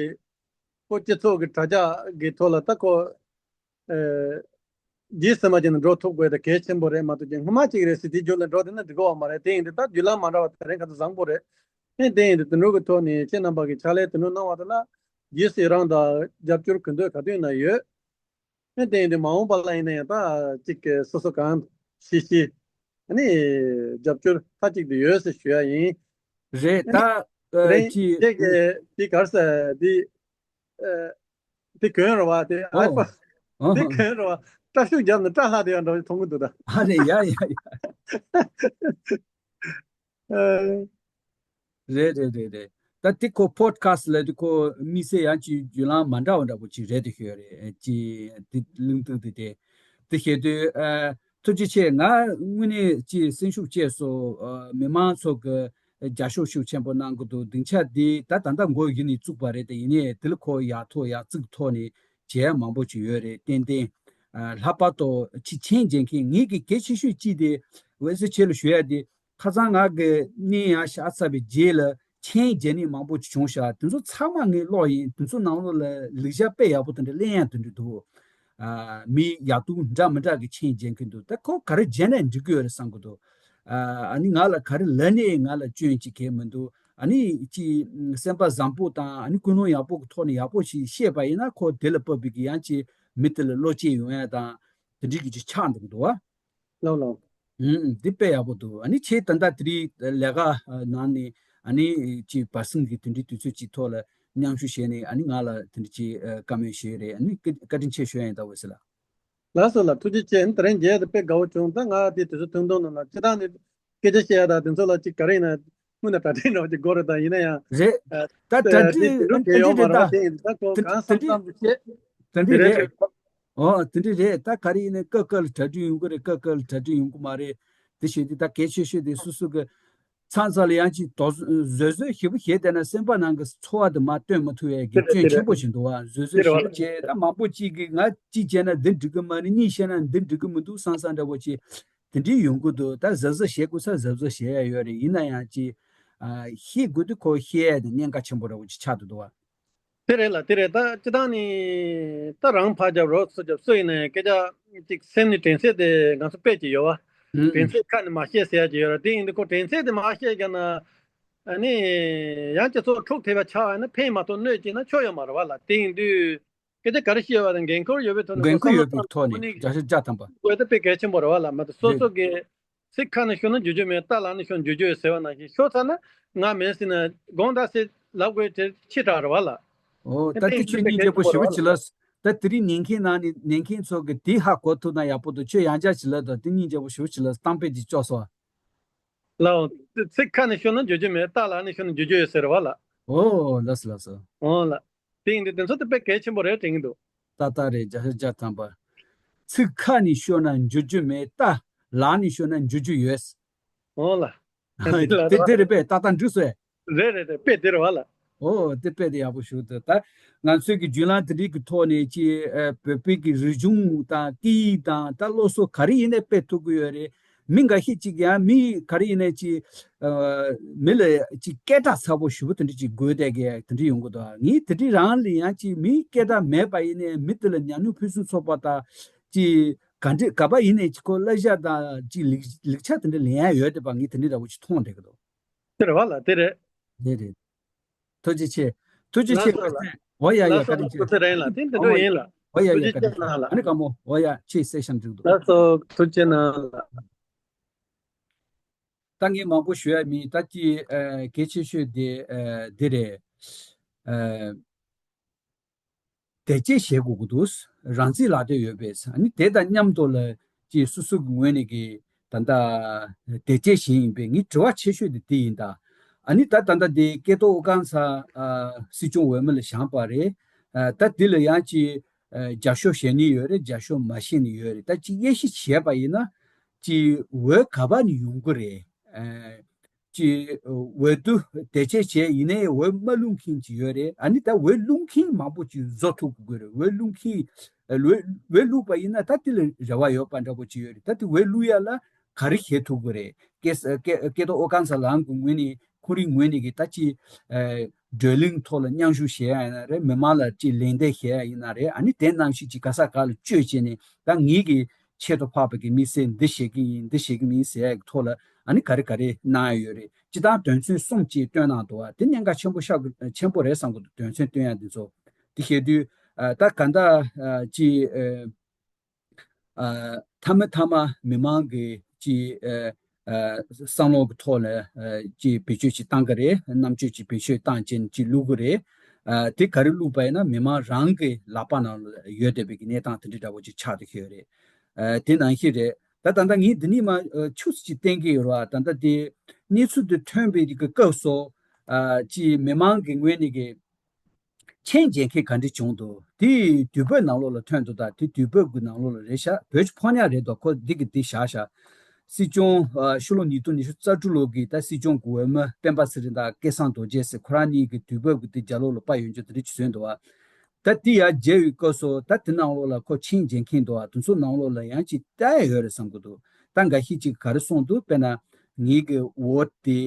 ཁོ་སྤྱི་ཚོགས་ཀྱི་དྲ་རྒྱ་གི་ཐོག་ལ་ད་ཁོ་ཨ་རྗེས་ཟིན་མ་བྱས་ན་འགྲོ་ཐུབ་དགོས་དེ་གལ་ཆེན་པོ་རེད་མ་གཏོགས་ཅིག་སྔོན་མ་ཅིག་རེད་ཟེར་དེའི་རྒྱབ་ལ་འགྲོ་བསྡད་ན་འགྲིག་གི་ཡོད་མ་རེད། དེ་ཡིན་དུས་ད་བརྒྱུད་ལམ་མ་འདྲ་བ་དེ་རིང་ཁ་ཚ་བཟང་པོ་རེད། ཨེ་དེ་ཡིན་དུས་དེ་འདྲ་གི་ཐོག་ནས་ཁྱེད་རྣམ་པ་གིས་ཕྱག་ལས་དེ་འདྲ་གནང་བ་དེ་ལ་རྗེས་སུ་ཡི་རང་དང་རྒྱབ་སྐྱོར་གུས་འདུད་ག་དུས་ཡིན་ན་ཡོད། ཨེ་དེ་ཡིན་དུས་མ་འོངས་པ་ལ་ཡིན་ན་ཡང་ད་ཅིག་སོ་སོ་གང་ཤེས་ཤེས་ཨ་ནི་རྒྱབ་སྐྱོར་མཐའ་གཅིག་ཏུ་ཡོད་ཟེར་ཞུ་ཡ་ཡིན། རེད་ཨ་ད། ནི་ཨ་རེད། ཅི་ཁྱེད་ཀྱིས་དེ་ག་རེ་ཟེར་དེ་ཨ་དེ་གོན་རེད་བ། དེ་ཨོ་ཨལ་ཕ་ཨོ་དེ་གོན་རེད་བ། སྐྲ་ཤུགས་བརྒྱབ་ནས་སྐྲ་ལྷག་དེ་ཡང་འདྲ་བ་མཐོང་གི་འདུག་ད། ཨ་རེད། ཡ་ཡ་ཡ། ཨ། རེད་རེད་རེད་རེད། ད་དེ་ཁོ་པོ་ཌི་ཁ་སི་ཊི་ལབ་དུས་ཁོ་དམིགས་བསལ་ཡང་ཅིག་བརྒྱུད་ལམ་མ་འདྲ་བ་འདྲ་པོ་ཅིག་རེད་དེ་ཤོད་རེད། ཅིག་དེ་གླེང་སྟངས་དེ་དེ་དེ་བཤད་དུས་ཨ་ཐུགས་རྗེ་ཆེ། ང་དངོས་གནས་ཅིག་སེམས་ཤུགས་བསྐྱེད་སོང་། ཨ་མི་མང་ཚོ་གི་རྒྱབ་སྐྱོར་ཤུགས་ཆེན་པོ་གནང་གི་འདུག་སྡིངས་ཆ་འདི་ད་ད་ལྟ་མགོ་གཞི་ནས་བཙུགས་པ་རེད་དེ། ཡིན་ནའི་དེ་ལ་ཁོ་ཡག་ཐོག་ཡག་བརྩེགས་ཐོག་ནས་བྱེད་ཡ་མང་པོ་ཅིག་ཡོད་རེད། ཏན་ཏན་ཨ་ལྷག་པར་དུ་ཅིག་མཆན་རྒྱག་མཁན་ངེད་ཀྱི་གལ་ཆེ་ཤོས་གཅིག་དེ་འོད་ཟེར་ཁྱེད་ལ་ཞུ་ཡ་དེ། ཁ་སང་ང་གི་གནས་ཡང་ཤར་ཚར་བའི་རྗེས་ལ་མཆན་རྒྱག་མཁན་མང་པོ་ཅིག་བྱུང་ཤག་དེ་ཚོ་ཚང་མ་ངས་ཀློག་ཡིན། དེ་ཚོ་ནང་ལོགས་ལ་ལེགས་ཆ་དཔེ་ཡག་པོ་དེ་འདྲ་གླེང་ཡ་དེ་འདྲ་འདུག་ཨ་མི་ཡག་སྡུག་འདྲ་མི་འདྲ་གི་མཆན་རྒྱག་མཁན་འདུག་ད་ཁོ་ག་རེ་བརྗོད་ན་འགྲིག་གི་ཡོད་རེད་བསམ་གི་འདུག་ཨ་ཨ་ནི་ང་ལ་ག་རེ་ལབ་ནའི་ང་ལ་སྐྱོན་ཅིག་གང་ཡང་མི་འདུག་ཨ་ནི་ཅིག་སེམས་པ་བཟང་པོ་དང་ཨ་ནི་ཀུན་སློང་ཡག་པོ་གི་ཐོག་ནས་ཡག་པོ་ཞིག་བཤད་པ་ཡིན་ན་ཁོ་དེ་ལ་བབས་པའི་གི་ཡང་ཅིག་མི་དེ་ལ་བློ་སྐྱེད་ཡོང་ཡ་དང་དེ་འདྲའི་གི་ཅིག་ཆགས་འགྲོ་གི་འདུག་བ། ལགས་ལགས། ཨུམ། འདི་དཔེ་ཡག་པོ་འདུག་ཨ་ནི་ཁྱེད་ད་ལྟ་དེ་རིང་ལས་ཀ་ནང་ནས་ཨ་ནི་ཅིག་བར་གསེང་གི་དེ་འདྲའི་དུས་ཚོད་ཅིག་ཐོག་ལ་མཉམ་ཞུགས་བྱས་ནས་ཨ་ནི་ང་ལ་དེ་འདྲ་ཅིག་བཀའ་མོལ་ཞུས་རེད། ཨ་ནི་བཀའ་བཀའ་དྲིན་ཆེ་ཞུ་ཡ་ཡིན། ད་འོད་ཟེར་ལགས། ལགས་སོ་ལགས། ཐུགས་རྗེ་ཆེ། ཨ་ནི་དེ་རིང་མཇལ་ཡ་དེ་དཔེ་དགའ་བོ་བྱུང་། ད་ང་དེ་དུས་ཚོད་ཐུང་ཐུང་ནང་ལ་སྤྱིར་བཏང་ནས་སྐད་ཆ་བཤད་ཡ་ད་དེ་ཚོ་ལ་ཅིག་ག་རེ་ཡིན་ན་སྔོན་ནས་གྲ་སྒྲིག་འདྲ་བོ་ཅིག་དགོས་རེད། ད་ཡིན་ན་ཡང་རེད། ཨ་ད་གྲ་ཨ་དེ་སྒྲིག་དེ་འདྲ་ཨ་དེ་གལ་ཡོད་འདྲ་མ་རེད་རེད། ད་རེད་ད། ཁོ་དེ་གང་དེ་བསམ་འདྲ་བསམ་དུ་བཤད། དེ་དེ་འདྲ་རེད། རེད། ཨོ་དེ་འདྲ་རེད། ད་ག་རེ་ཡིན་ན་སྐབས་སྐབས་ལ་གྲ་སྒྲིག་ཡོང་གི་རེད། སྐབས་སྐབས་ལ་གྲ་སྒྲིག་ཡོང་གི་མ་རེད། དེ་བྱས་དུས་ད་གལ་ཆེ་ཤོས་དེ་སོ་སོ་གི་མཚམས་མཚམས་ལ་ཡང་ཅིག་དོགས་བཟོད་བཟོད་ཞེ་པོ་བྱས་བསྡད་ན་སེམས་པ་ནང་གི་ཚོར་བ་དེ་མར་སྟོན་མ་ཐུབ་ཡས་ཀྱི་དེ་རེད་སྐྱོན་དེ་ཆེན་རེད། པོ་ཞིག་འདུག་བ། བཟོད་བཟོད་ཞེ་པོ་བྱས། ད་མང་པོ་ཅིག་གིས་ང་གཅིག་བྱས་ན་འདི་འགྲིག་གི་མ་རེད། གཉིས་བྱས་ན་འདི་འགྲིག་གི་མི་འདུག་བསམ་བསམ་འདྲ་པོ་ཅིག་དེ་འདྲའི་ཡོང་གི་འདུག་ད་གཟབ་གཟབ་བྱེད་དགོས་ས་གཟབ་གཟབ་བྱེད་ཡ་ཡོད་རེད། ཡིན་ན་ཡང་ཅིག་ཨ་བཤད་དགོས་དུས་ཁོ་བཤད་ཡ་དེ་གནད་འགག་ཆེན་པོ་འདྲ་པོ་ཅིག་ཆགས་བསྡད་འདུག་བ། དེ་རེད་ལགས། དེ་རེད། ད་སྤྱིར་བཏང་ནི་ད་རང་ཕར་རྒྱབ་རོགས་ཚུར་རྒྱབ་སུ་ཡིན་ན་ཡང་སྐད་ཆ་ཅིག་སེམས་ནས་དྲན་ཚད་དེ་ང་ཚོ་དཔེ་ཅིག་ཡོད་བ། ཨུ་དྲན་ཚད་ཁ་ནས་མ་བཤད་ཟེར་ཡ་ཅིག་ཡོད་ར། དེ་ཡིན་དུས་ཁོ་དྲན་ཚད་དེ་མ་བཤད་ཀྱང་ན་ཨ་ནི་ཡང་སྤྱི་ཚོགས་འཁྲུག་ཐེབས་པ་ཆགས་པ་ཡིན་ན་ཕན་མ་གཏོགས་གནོད་ཅིག་ན་ཆོ་ཡོད་མ་རེད་བ་ལགས། དེ་ཡིན་དུས་སྐད་ཆ་ག་རེ་བཤད་པ་དང་འགན་ཁུར་ཡོད་པའི་ཐོག་ནས་འགན་ཁུར་ཡོད་པའི་ཐོག་ནས་བརྒྱ་ཆ་བརྒྱ་ཐམ་པ། དགོས་ད་དཔེ་གལ་ཆེན་པོ་རེད་བ་ལགས། མ་གཏོགས་སོ་རེད། སོ་གི་ཚིག་ཁ་ནས་ཤོར་ན་འགྱོ་རྒྱུ་མེད། རྟ་ལག་ནས་ཤོར་ན་འགྱོ་རྒྱུ་ཡོད་ཟེར་བ་ནང་བཞིན་ཤོར་ཚར་ན་ང་མིན་ཟེར་ན་དགོངས་དག་ཟེར་ལབ་དགོས་དེ་ཕྱི་དྲགས་རེད་བ་ལགས། ཨོ་ད་དེ་ཁྱོད་སྙིང་རྗེ་པོ་ཞེ་པོ་ཅིག་ལ། ད་དེ་རིང་ཉན་མཁན་ནང་ནས་ཉན་མཁན་ཚོ་གི་དེ་ཧ་གོ་ཐུབ་ན་ཡག་པོ་འདུག་ཁྱོད་ཡང་བསྐྱར་ཅིག་ལབ་དང་། དེ་སྙིང་རྗེ་པོ་ཞེ་པོ་ཅིག་ལ་གཏམ་དཔེ་ཅིག་ལྕོགས་སོང་། ལགས་འོང་། ཚིག་ཁ་ནས་ཤོར་ན་འགྱོ་རྒྱུ་མེད། རྟ་ལག་ནས་ཤོར་ན་འགྱོ་རྒྱུ་ཡོད་ཟེར་བ་ལགས། ཨོ་ལགས་སོ་ལགས་སོ། འོང་ལགས། དེ་ཡིན་དུས་དེ་ཚོ་དེ་དཔེ་གལ་ཆེན་པོ་རེད་དྲན་གྱི་འདུག་ཏག་ཏག་རེད། བརྒྱ་ཆ་བརྒྱ་ཐམ་པ། ཚིག་ཁ་ནས་ཤོར་ན་འགྱུར་རྒྱུ་མེད། རྟ་ལག་ནས་ཤོར་ན་འགྱུར་རྒྱུ་ཡོད། འོང་ལ། དེ་ལ་དེ་རེད་པས། ཏག་ཏག་འགྲིག་སོང་། རེད་རེད་རེད། དཔེ་དེ་རེད་བ་ལ། ཨོ་དེ་དཔེ་དེ་ཡག་པོ་ཞུ་འདུག་ད་ང་ཚོའི་གི་བརྒྱུད་ལམ་དེ་འདྲའི་གི་ཐོག་ནས་ཅི་ཨ་བོད་པའི་གི་རིག་གཞུང་དང་སྐད་ཡིག་དང་ད་སློབ་གསོ་ག་རེ་ཡིན་ནའི་སྤེལ་ཐུབ་ཀྱི་ཡོད་རེད། མི་འགའ་ཤས་ཅིག་ཡང་མི་ག་རེ་ཡིན་ནའི་ཅི་ཨ་མི་ལ་ཅི་སྐད་གྲགས་ཚ་པོ་ཞེ་པོ་དེ་འདྲ་ཅིག་དགོས་བསྡད་གི་དེ་འདྲ་ཡོང་གི་འདུག་ངས་དེ་འདྲའི་རང་ལ་ཡང་ཅི་མིའི་སྐད་གྲགས་མེད་པ་ཡིན་ནའི་མི་དེ་ལ་ཉམས་མྱོང་ཕུན་སུམ་ཚོགས་པ་དང་ཅི་ག་འདྲ་ག་པ་ཡིན་ནའི་ཅི་ཁོ་གླ་ཆ་དང་ཅི་ལེགས་ལེགས་ཆ་དེ་འདྲ་ལེན་ཡ་ཡོད་བསྡད་པ་ངས་དེ་འདྲའི་འདྲ་པོ་ཅིག་མཐོང་བསྡད་གི་འདུག་དེ་རེད་བ་ལ། དེ་རེད། རེད་རེད། ཐུགས་རྒྱ་ཆེ། ཐུགས་རྒྱ་ཆེ། ལགས་སོ་ལགས། འོ་ཡ་ཡ། ལགས་སོ་བཀའ་དྲིན་ལགས་སོ། ཆེ། ཐུགས་རྗེ་ཆེ། ཨོ་ཡ་ཡ། ཐུགས་རྗེ་ཆེ་གནང་ལགས། ཨ་ནི་བཀའ་མོ། འོ་ཡ། ཆེས་གསལ་ཤམ་འགྲིག་འདུག་ལགས་སོ། ཐུགས་རྗེ་གནང་ལགས། ད་ངས་མང་པོ་ཞུ་ཡ་མིན། ད་ཅི་ཨ་གལ་ཆེ་ཤོས་དེ་ཨ་འདི་རེད། ཨ་དེ་ཅི་བྱེད་དགོས་ཀྱི་འདུག་རང་བཙན་ལག་དེབ་ཡོད་པས། ཨ་ནི་དེ་དང་མཉམ་དུ་ལ་ཅི་སོ་སོ་གི་ངོས་ནས་ཀྱི་ད་ལྟ་དེ་ཅི་བྱེད་ཡིན་པས། ངའི་དྲི་བ་ཆེ་ཤོས་དེ་དེ་ཡིན་ད། ཨ་ནི་ད་ད་ལྟ་དེ་སྐལ་རྡོར་ཨོ་སྐམ་ས་ཨ་སྲིད་སྐྱོང་འོས་མི་ལ་བཞེངས་པ་རེད། ཨ་ད་དེ་ལ་ཡང་ཅི་ཨ་རྒྱབ་སྐྱོར་བྱེད་ནི་ཡོད་རེད། རྒྱབ་སྐྱོར་མ་བྱེད་ནི་ཡོད་རེད། ད་ཅི་དབྱེ་ཞིབ་བྱས་པ་ཡིན་ན་ཅི་འོས་ག་པ་ནས་ཡོང་གི་རེད། ཨ་ཅི་འོས་བསྡུ་དེ་ཅི་བྱས་ཡིན་ནའི་འོས་མ་བླུག་མཁན་ཅིག་ཡོད་རེད། ཨ་ནི་ད་འོས་བླུག་མཁན་མང་པོ་ཅིག་བཟོ་ཐུབ་དགོས་རེད། འོས་བླུག་མཁན་འོས་འོས་བླུག་པ་ཡིན་ན་ད་དེ་ལ་རེ་བ་ཡོད་པ་འདྲ་པོ་ཅིག་ཡོད་རེད། ད་དེ་འོས་བླུག་ཡ་ལ་ག་རེ་བྱེད་ཐུབ་དགོས་རེད། སྐལ་སྐལ་སྐལ་རྡོར་ཨོ་སྐམ་ས་ལགས་ཀྱི་ངོས་ནས་ཁོ་རའི་ངོས་ནས་ཀྱི་ད་ཅི་ཨ་བགྲོ་གླེང་ཐོག་ལ་མཉམ་ཞུགས་བྱེད་ཡ་ཡིན་ན་རེད། མི་མང་ལ་ཅི་ལན་འདེབས་བྱེད་ཡ་ཡིན་ན་རེད། ཨ་ནི་དེ་ནང་བཞིན་ཅིག་ག་ས་ག་ལ་བསྐྱོད་བྱས་ནས་ད་ངེད་ཀྱི་ཁྱད་དུ་འཕགས་པའི་གི་དམིགས་བསལ་འདི་བྱེད་ཀྱི་ཡིན་འདི་བྱེད་ཀྱི་མིན་ཟེར་ཡ་གི་ཐོག་ལ་ཨ་ནི་ག་རེ་ག་རེ་གནང་ཡ་ཡོད་རེད། སྤྱིར་བཏང་དོན་ཚན་གསུམ་ཅིག་བཏོན་གནང་འདུག་བ། དེ་གནད་འགག་ཆེན་པོ་ཤ་ཆེན་པོ་རེད་བསམ་གི་འདུག་དོན་ཚན་བཏོན་ཡ་འདི་ཚོ། དེ་བཤད་དུས་ཨ་ད་ག་འདྲ་ཨ་ཅི་ཨ་ཨ་མཐའ་མ་མཐའ་མ་མི་མང་གི་ཅི་ཨ་ཨ་བསམ་བློ་གི་ཐོག་ལ་ཨ་ཅི་བེད་སྤྱོད་ཅིག་བཏང་གི་རེད། རྣམ་དཔྱོད་ཅིག་བེད་སྤྱོད་བཏང་ཅན་ཅིག་བླུག་གི་རེད། ཨ་དེ་ག་རེ་བླུགས་པ་ཡིན་ན་མི་མང་རང་གི་ལག་པ་ནང་ལ་ཡོད་བསྡད་པའི་གི་གནས་སྟངས་དེ་འདྲ་འདྲ་པོ་ཅིག་ཆགས་བསྡད་ཡོད་རེད། ཨ་དེ་ནང་བཞིན་རེད། ད་ད་ལྟ་ངས་འདི་ནས་མ་ཨ་ཆུ་ཚོད་ཅིག་བསྟན་གྱི་ཡོད་རེད་བ། ད་ལྟ་དེ་གནས་ཚུལ་དེ་ཐོན་པའི་གི་སྐབས་སུ་ཨ་ཅི་མི་མང་གི་ངོས་ནས་གི་མཆན་འཇལ་མཁན་ག་འདྲ་བྱུང་འདུག་དེ་དུས་བབ་ནང་ལོགས་ལ་ཐོན་འདུག་ད་དེ་དུས་བབ་གི་ནང་ལོགས་ལ་རེད་ཤག་བོད་ཀྱི་ཕོ་ཉ་རེད་འདུག་ཁོ་འདི་གི་འདི་བཞག་ཤག་སྲིད་སྐྱོང་ཨ་ཕྱི་ལོ་ཉིས་སྟོང་ཉི་ཤུ་རྩ་དྲུག་ལོ་གི་ད་སྲིད་སྐྱོང་གི་འོས་མི་སྤེན་པ་ཚེ་རིང་དང་སྐལ་བཟང་རྡོ་རྗེ་ཟེར་ཁོ་རང་གཉིས་ཀྱི་དུས་བབ་ཀྱི་དེ་རྒྱབ་ལོགས་ལ་པར་ཡོད་འཇོག་དེ་འདྲ་ཅིག་བཟོས་འདུག་བ། ད་དེ་ཡར་མཇལ་བའི་སྐབས་སུ་ད་དེ་ནང་ལོགས་ལ་ཁོ་མཆན་འཇལ་མཁན་འདུག་བ། དེ་ཚོ་ནང་ལོགས་ལ་ཡང་ཅིག་ལྟ་ཡ་ཡོད་རེད་བསམ་གི་འདུག་ད་འགའ་ཤས་ཅིག་ག་རེ་གསུངས་འདུག་དཔེར་ན་ངེད་ཀྱི་འོ་དེ་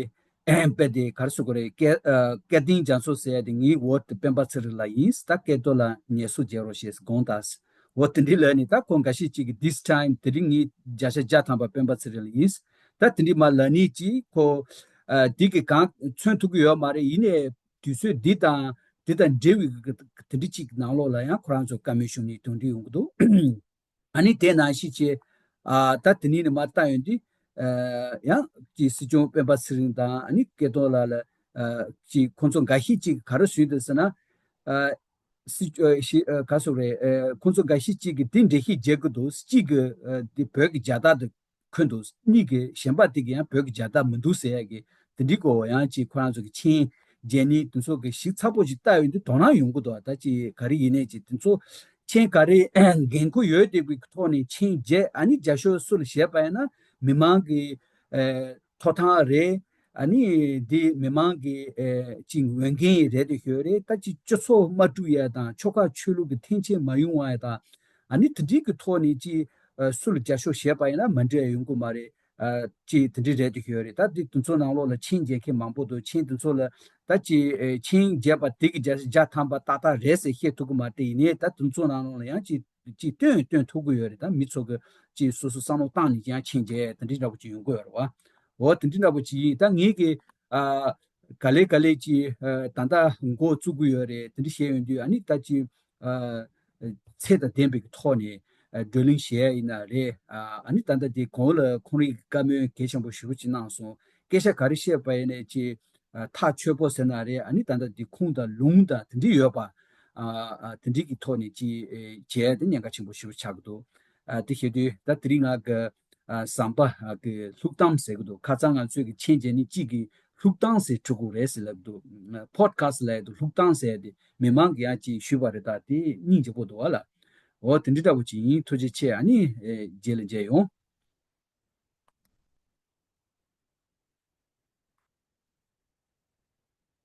དཔེ་དེ་ག་རེ་ཟེར་དགོས་རེད། སྐལ་ཨ་སྐལ་ལྡན་རྒྱ་མཚོ་ཟེར་ཡ་དེ་ངའི་འོ་དེ་སྤེན་པ་ཚེ་རིང་ལགས་ཡིན། ད་སྐལ་རྡོར་ལགས་ངལ་གསོ་མཇལ་རོགས་ཞེས་དགོངས་དག་འོ་དེ་འདྲའི་ལབ་ནས་ད་ཁོ་འགའ་ཤས་ཅིག་གིས་this time དེ་རིང་ངའི་བརྒྱ་ཆ་བརྒྱ་ཐམ་པ་སྤེན་པ་ཚེ་རིང་ལགས་ཡིན། ད་དེ་འདྲའི་མ་ལབ་ནས་ཅིག་ཁོ་ཨ་དེ་གི་གང་མཚོན་ཐུབ་ཀྱི་ཡོད་མ་རེད། ཡིན་ནའི་དུས་ཚོད་འདི་དང་འདི་དང་འབྲེལ་བའི་གི་དེ་འདྲ་ཅིག་ནང་ལོགས་ལ་ཡང་ཁོ་རང་ཚོ་བཀའ་མོལ་ཞུ་ནས་དོན་འགྲིག་ཡོང་གི་འདུག་ཨ་ནི་དེ་ནང་བཞིན་བྱས་ཨ་ད་དེ་ནས་ནི་མ་བཏང་ཡོང་དུས་ཨ་ཡང་ཅིག་སྲིད་སྐྱོང་སྤེན་པ་ཚེ་རིང་དང་ཨ་ནི་སྐལ་རྡོར་ལགས་ལ་ཨ་ཅིག་ཁོང་ཚོ་འགའ་ཤས་ཅིག་ག་རེ་ཞུས་འདུག་ཟེར་ན་ཨ་སྲིད་ཨ་ཞི་ཨ་ག་སོག་རེད། ཨ་ཁོང་ཚོ་འགའ་ཤས་ཅིག་གིས་དེ་འགྲེལ་བཤད་བརྒྱབ་ཀྱི་འདུག་གཅིག་གིས་ཨ་དེ་བོད་ཀྱི་རྒྱལ་དར་དེ་འཁོད་འདུག་གཉིས་ཀྱིས་གཞན་པ་དེ་གི་ཡང་བོད་ཀྱི་རྒྱལ་དར་མི་འདུག་ཟེར་ཡ་གི་དེ་འདྲའི་སྐོར་ཡང་ཅིག་ཁོ་རང་ཚོ་གི་མཆན་མཇལ་ནི་དེ་ཚོ་གི་ཞིབ་ཚགས་པོ་ཅིག་ལྟ་ཡོང་དུས་དོ་སྣང་ཡོང་གི་འདུག་ད་ཅི་ག་རེ་ཡིན་ནའི་ཅིག་དེ་ཚོ་མཆན་ག་རེ་འགན་ཁུར་ཡོད་དེ་གི་ཐོག་ནས་མཆན་མཇལ་ཨ་ནི་རྒྱབ་སྐྱོར་སུ་ལ་བྱས་པ་ཡིན་ན་མི་མང་གི་ཨ་ཐོབ་ཐང་རེད། ཨ་ནི་འདི་མི་མང་གི་ཨ་ཅིག་འོས་འགན་རེད་དེ་ཤོད་རེད། ད་ཅི་སྤྱི་ཚོགས་མ་དཀྲུག་ཡ་དང་ཆོལ་ཁ་ཆོས་ལུགས་ཀྱི་འཐེན་འཁྱེར་མ་ཡོང་བ་ཡ་དང་ཨ་ནི་དེ་འདྲའི་གི་ཐོག་ནས་ཅི་ཨ་སུ་ལ་རྒྱབ་སྐྱོར་བྱས་པ་ཡིན་ན་མ་འགྲིག་ཡ་ཡོང་གི་མ་རེད། ཨ་ཅི་དེ་འདྲའི་རེད་དེ་ཤོད་རེད། ད་འདི་དེ་ཚོ་ནང་ལོགས་ལ་མཆན་མཇལ་མཁན་མང་པོ་འདུག་མཆན་དེ་ཚོ་ལ་ད་ཅི་ཨ་མཆན་མཇལ་པ་དེ་གི་བརྒྱ་ཆ་བརྒྱ་ཐམ་པ་ཏག་ཏག་རེད་ཟེར་བཤད་ཐུབ་གི་མ་རེད། ཡིན་ནའི་ད་དེ་ཚོ་ནང་ལོགས་ལ་ཡང་ཅི་ཅིག་སྟོན་སྟོན་ཐུབ་ཀྱི་ཡོད་རེད། ད་མི་ཚོ་གི་ཅིག་སོ་སོ་བསམ་བློ་བཏང་ནས་ཀྱང་མཆན་མཇལ་དེ་འདྲའི་འདྲ་པོ་ཅིག་ཡོང་གི་ཡོད་རེད་བ། འོ་དེ་འདྲའི་འདྲ་པོ་ཅིག་ཡིན། ད་ངེད་ཀྱི་ཨ་ག་ལེ་ག་ལེ་ཅིག་ཨ་ད་ལྟ་འགོ་བཙུགས་ཀྱི་ཡོད་རེད། དེ་འདྲ་བཤད་ཡོང་དུས་ཨ་ནི་ད་ཅིག་ཨ་ཚད་དང་ལྡན་པའི་གི་ཐོག་ནས་ཨ་བགྲོ་གླེང་བྱེད་ཡ་ཡིན་ན་རེད། ཨ་ཨ་ནི་ད་ལྟ་དེ་གོང་ལ་ཁོང་རང་གི་བཀའ་མོལ་གལ་ཆེན་པོ་ཞེ་པོ་ཅིག་གནང་སོང་། སྐད་ཆ་ག་རེ་བཤད་པ་ཡིན་ནའི་ཅིག་ཨ་ཐག་ཆོད་པོ་ཟེར་ན་རེད། ཨ་ནི་ད་ལྟ་འདི་ཁུངས་དང་ལུང་དང་དེ་འདྲ་ཡོད་པ། ཨ་ཨ་དེ་འདྲ་གི་ཐོག་ནས་ཅིག་ཨེ་བྱས་ཏེ་གནད་འགག་ཆེན་པོ་ཞེ་པོ་ཆགས་ཀྱི་འདུག་ཨ་དེ་བྱེད་དུས་ད་དེ་རིང་ང་གི་ཨ་ཟམ་པ་ཨ་གི་ལྷུག་གཏམ་ཟེར་གི་འདུག་ཁ་སང་ང་ཚོས་ཀྱི་མཆན་མཇལ་ནི་གཅིག་གི་ ཐུགས་སྟངས་ཟེར་འཁྲུག་གོ་རེད་ཟེར་ལབ་འདུག་ཕོད་ཁ་སི་ལབ་འདུག་ཐུགས་སྟངས་ཟེར་དེ་མི་མང་གིས་ཡང་ཅིག་ཞུས་པ་རེད། ད་དེ་སྙིང་རྗེ་པོ་འདུག་བ་ལ། འོ་དེ་འདྲ་འདྲ་པོ་ཅིག་ཡིན། ཐུགས་རྗེ་ཆེ། ཨ་ནི་ཨེ་རྗེས་ལ་མཇལ་ཡོང་།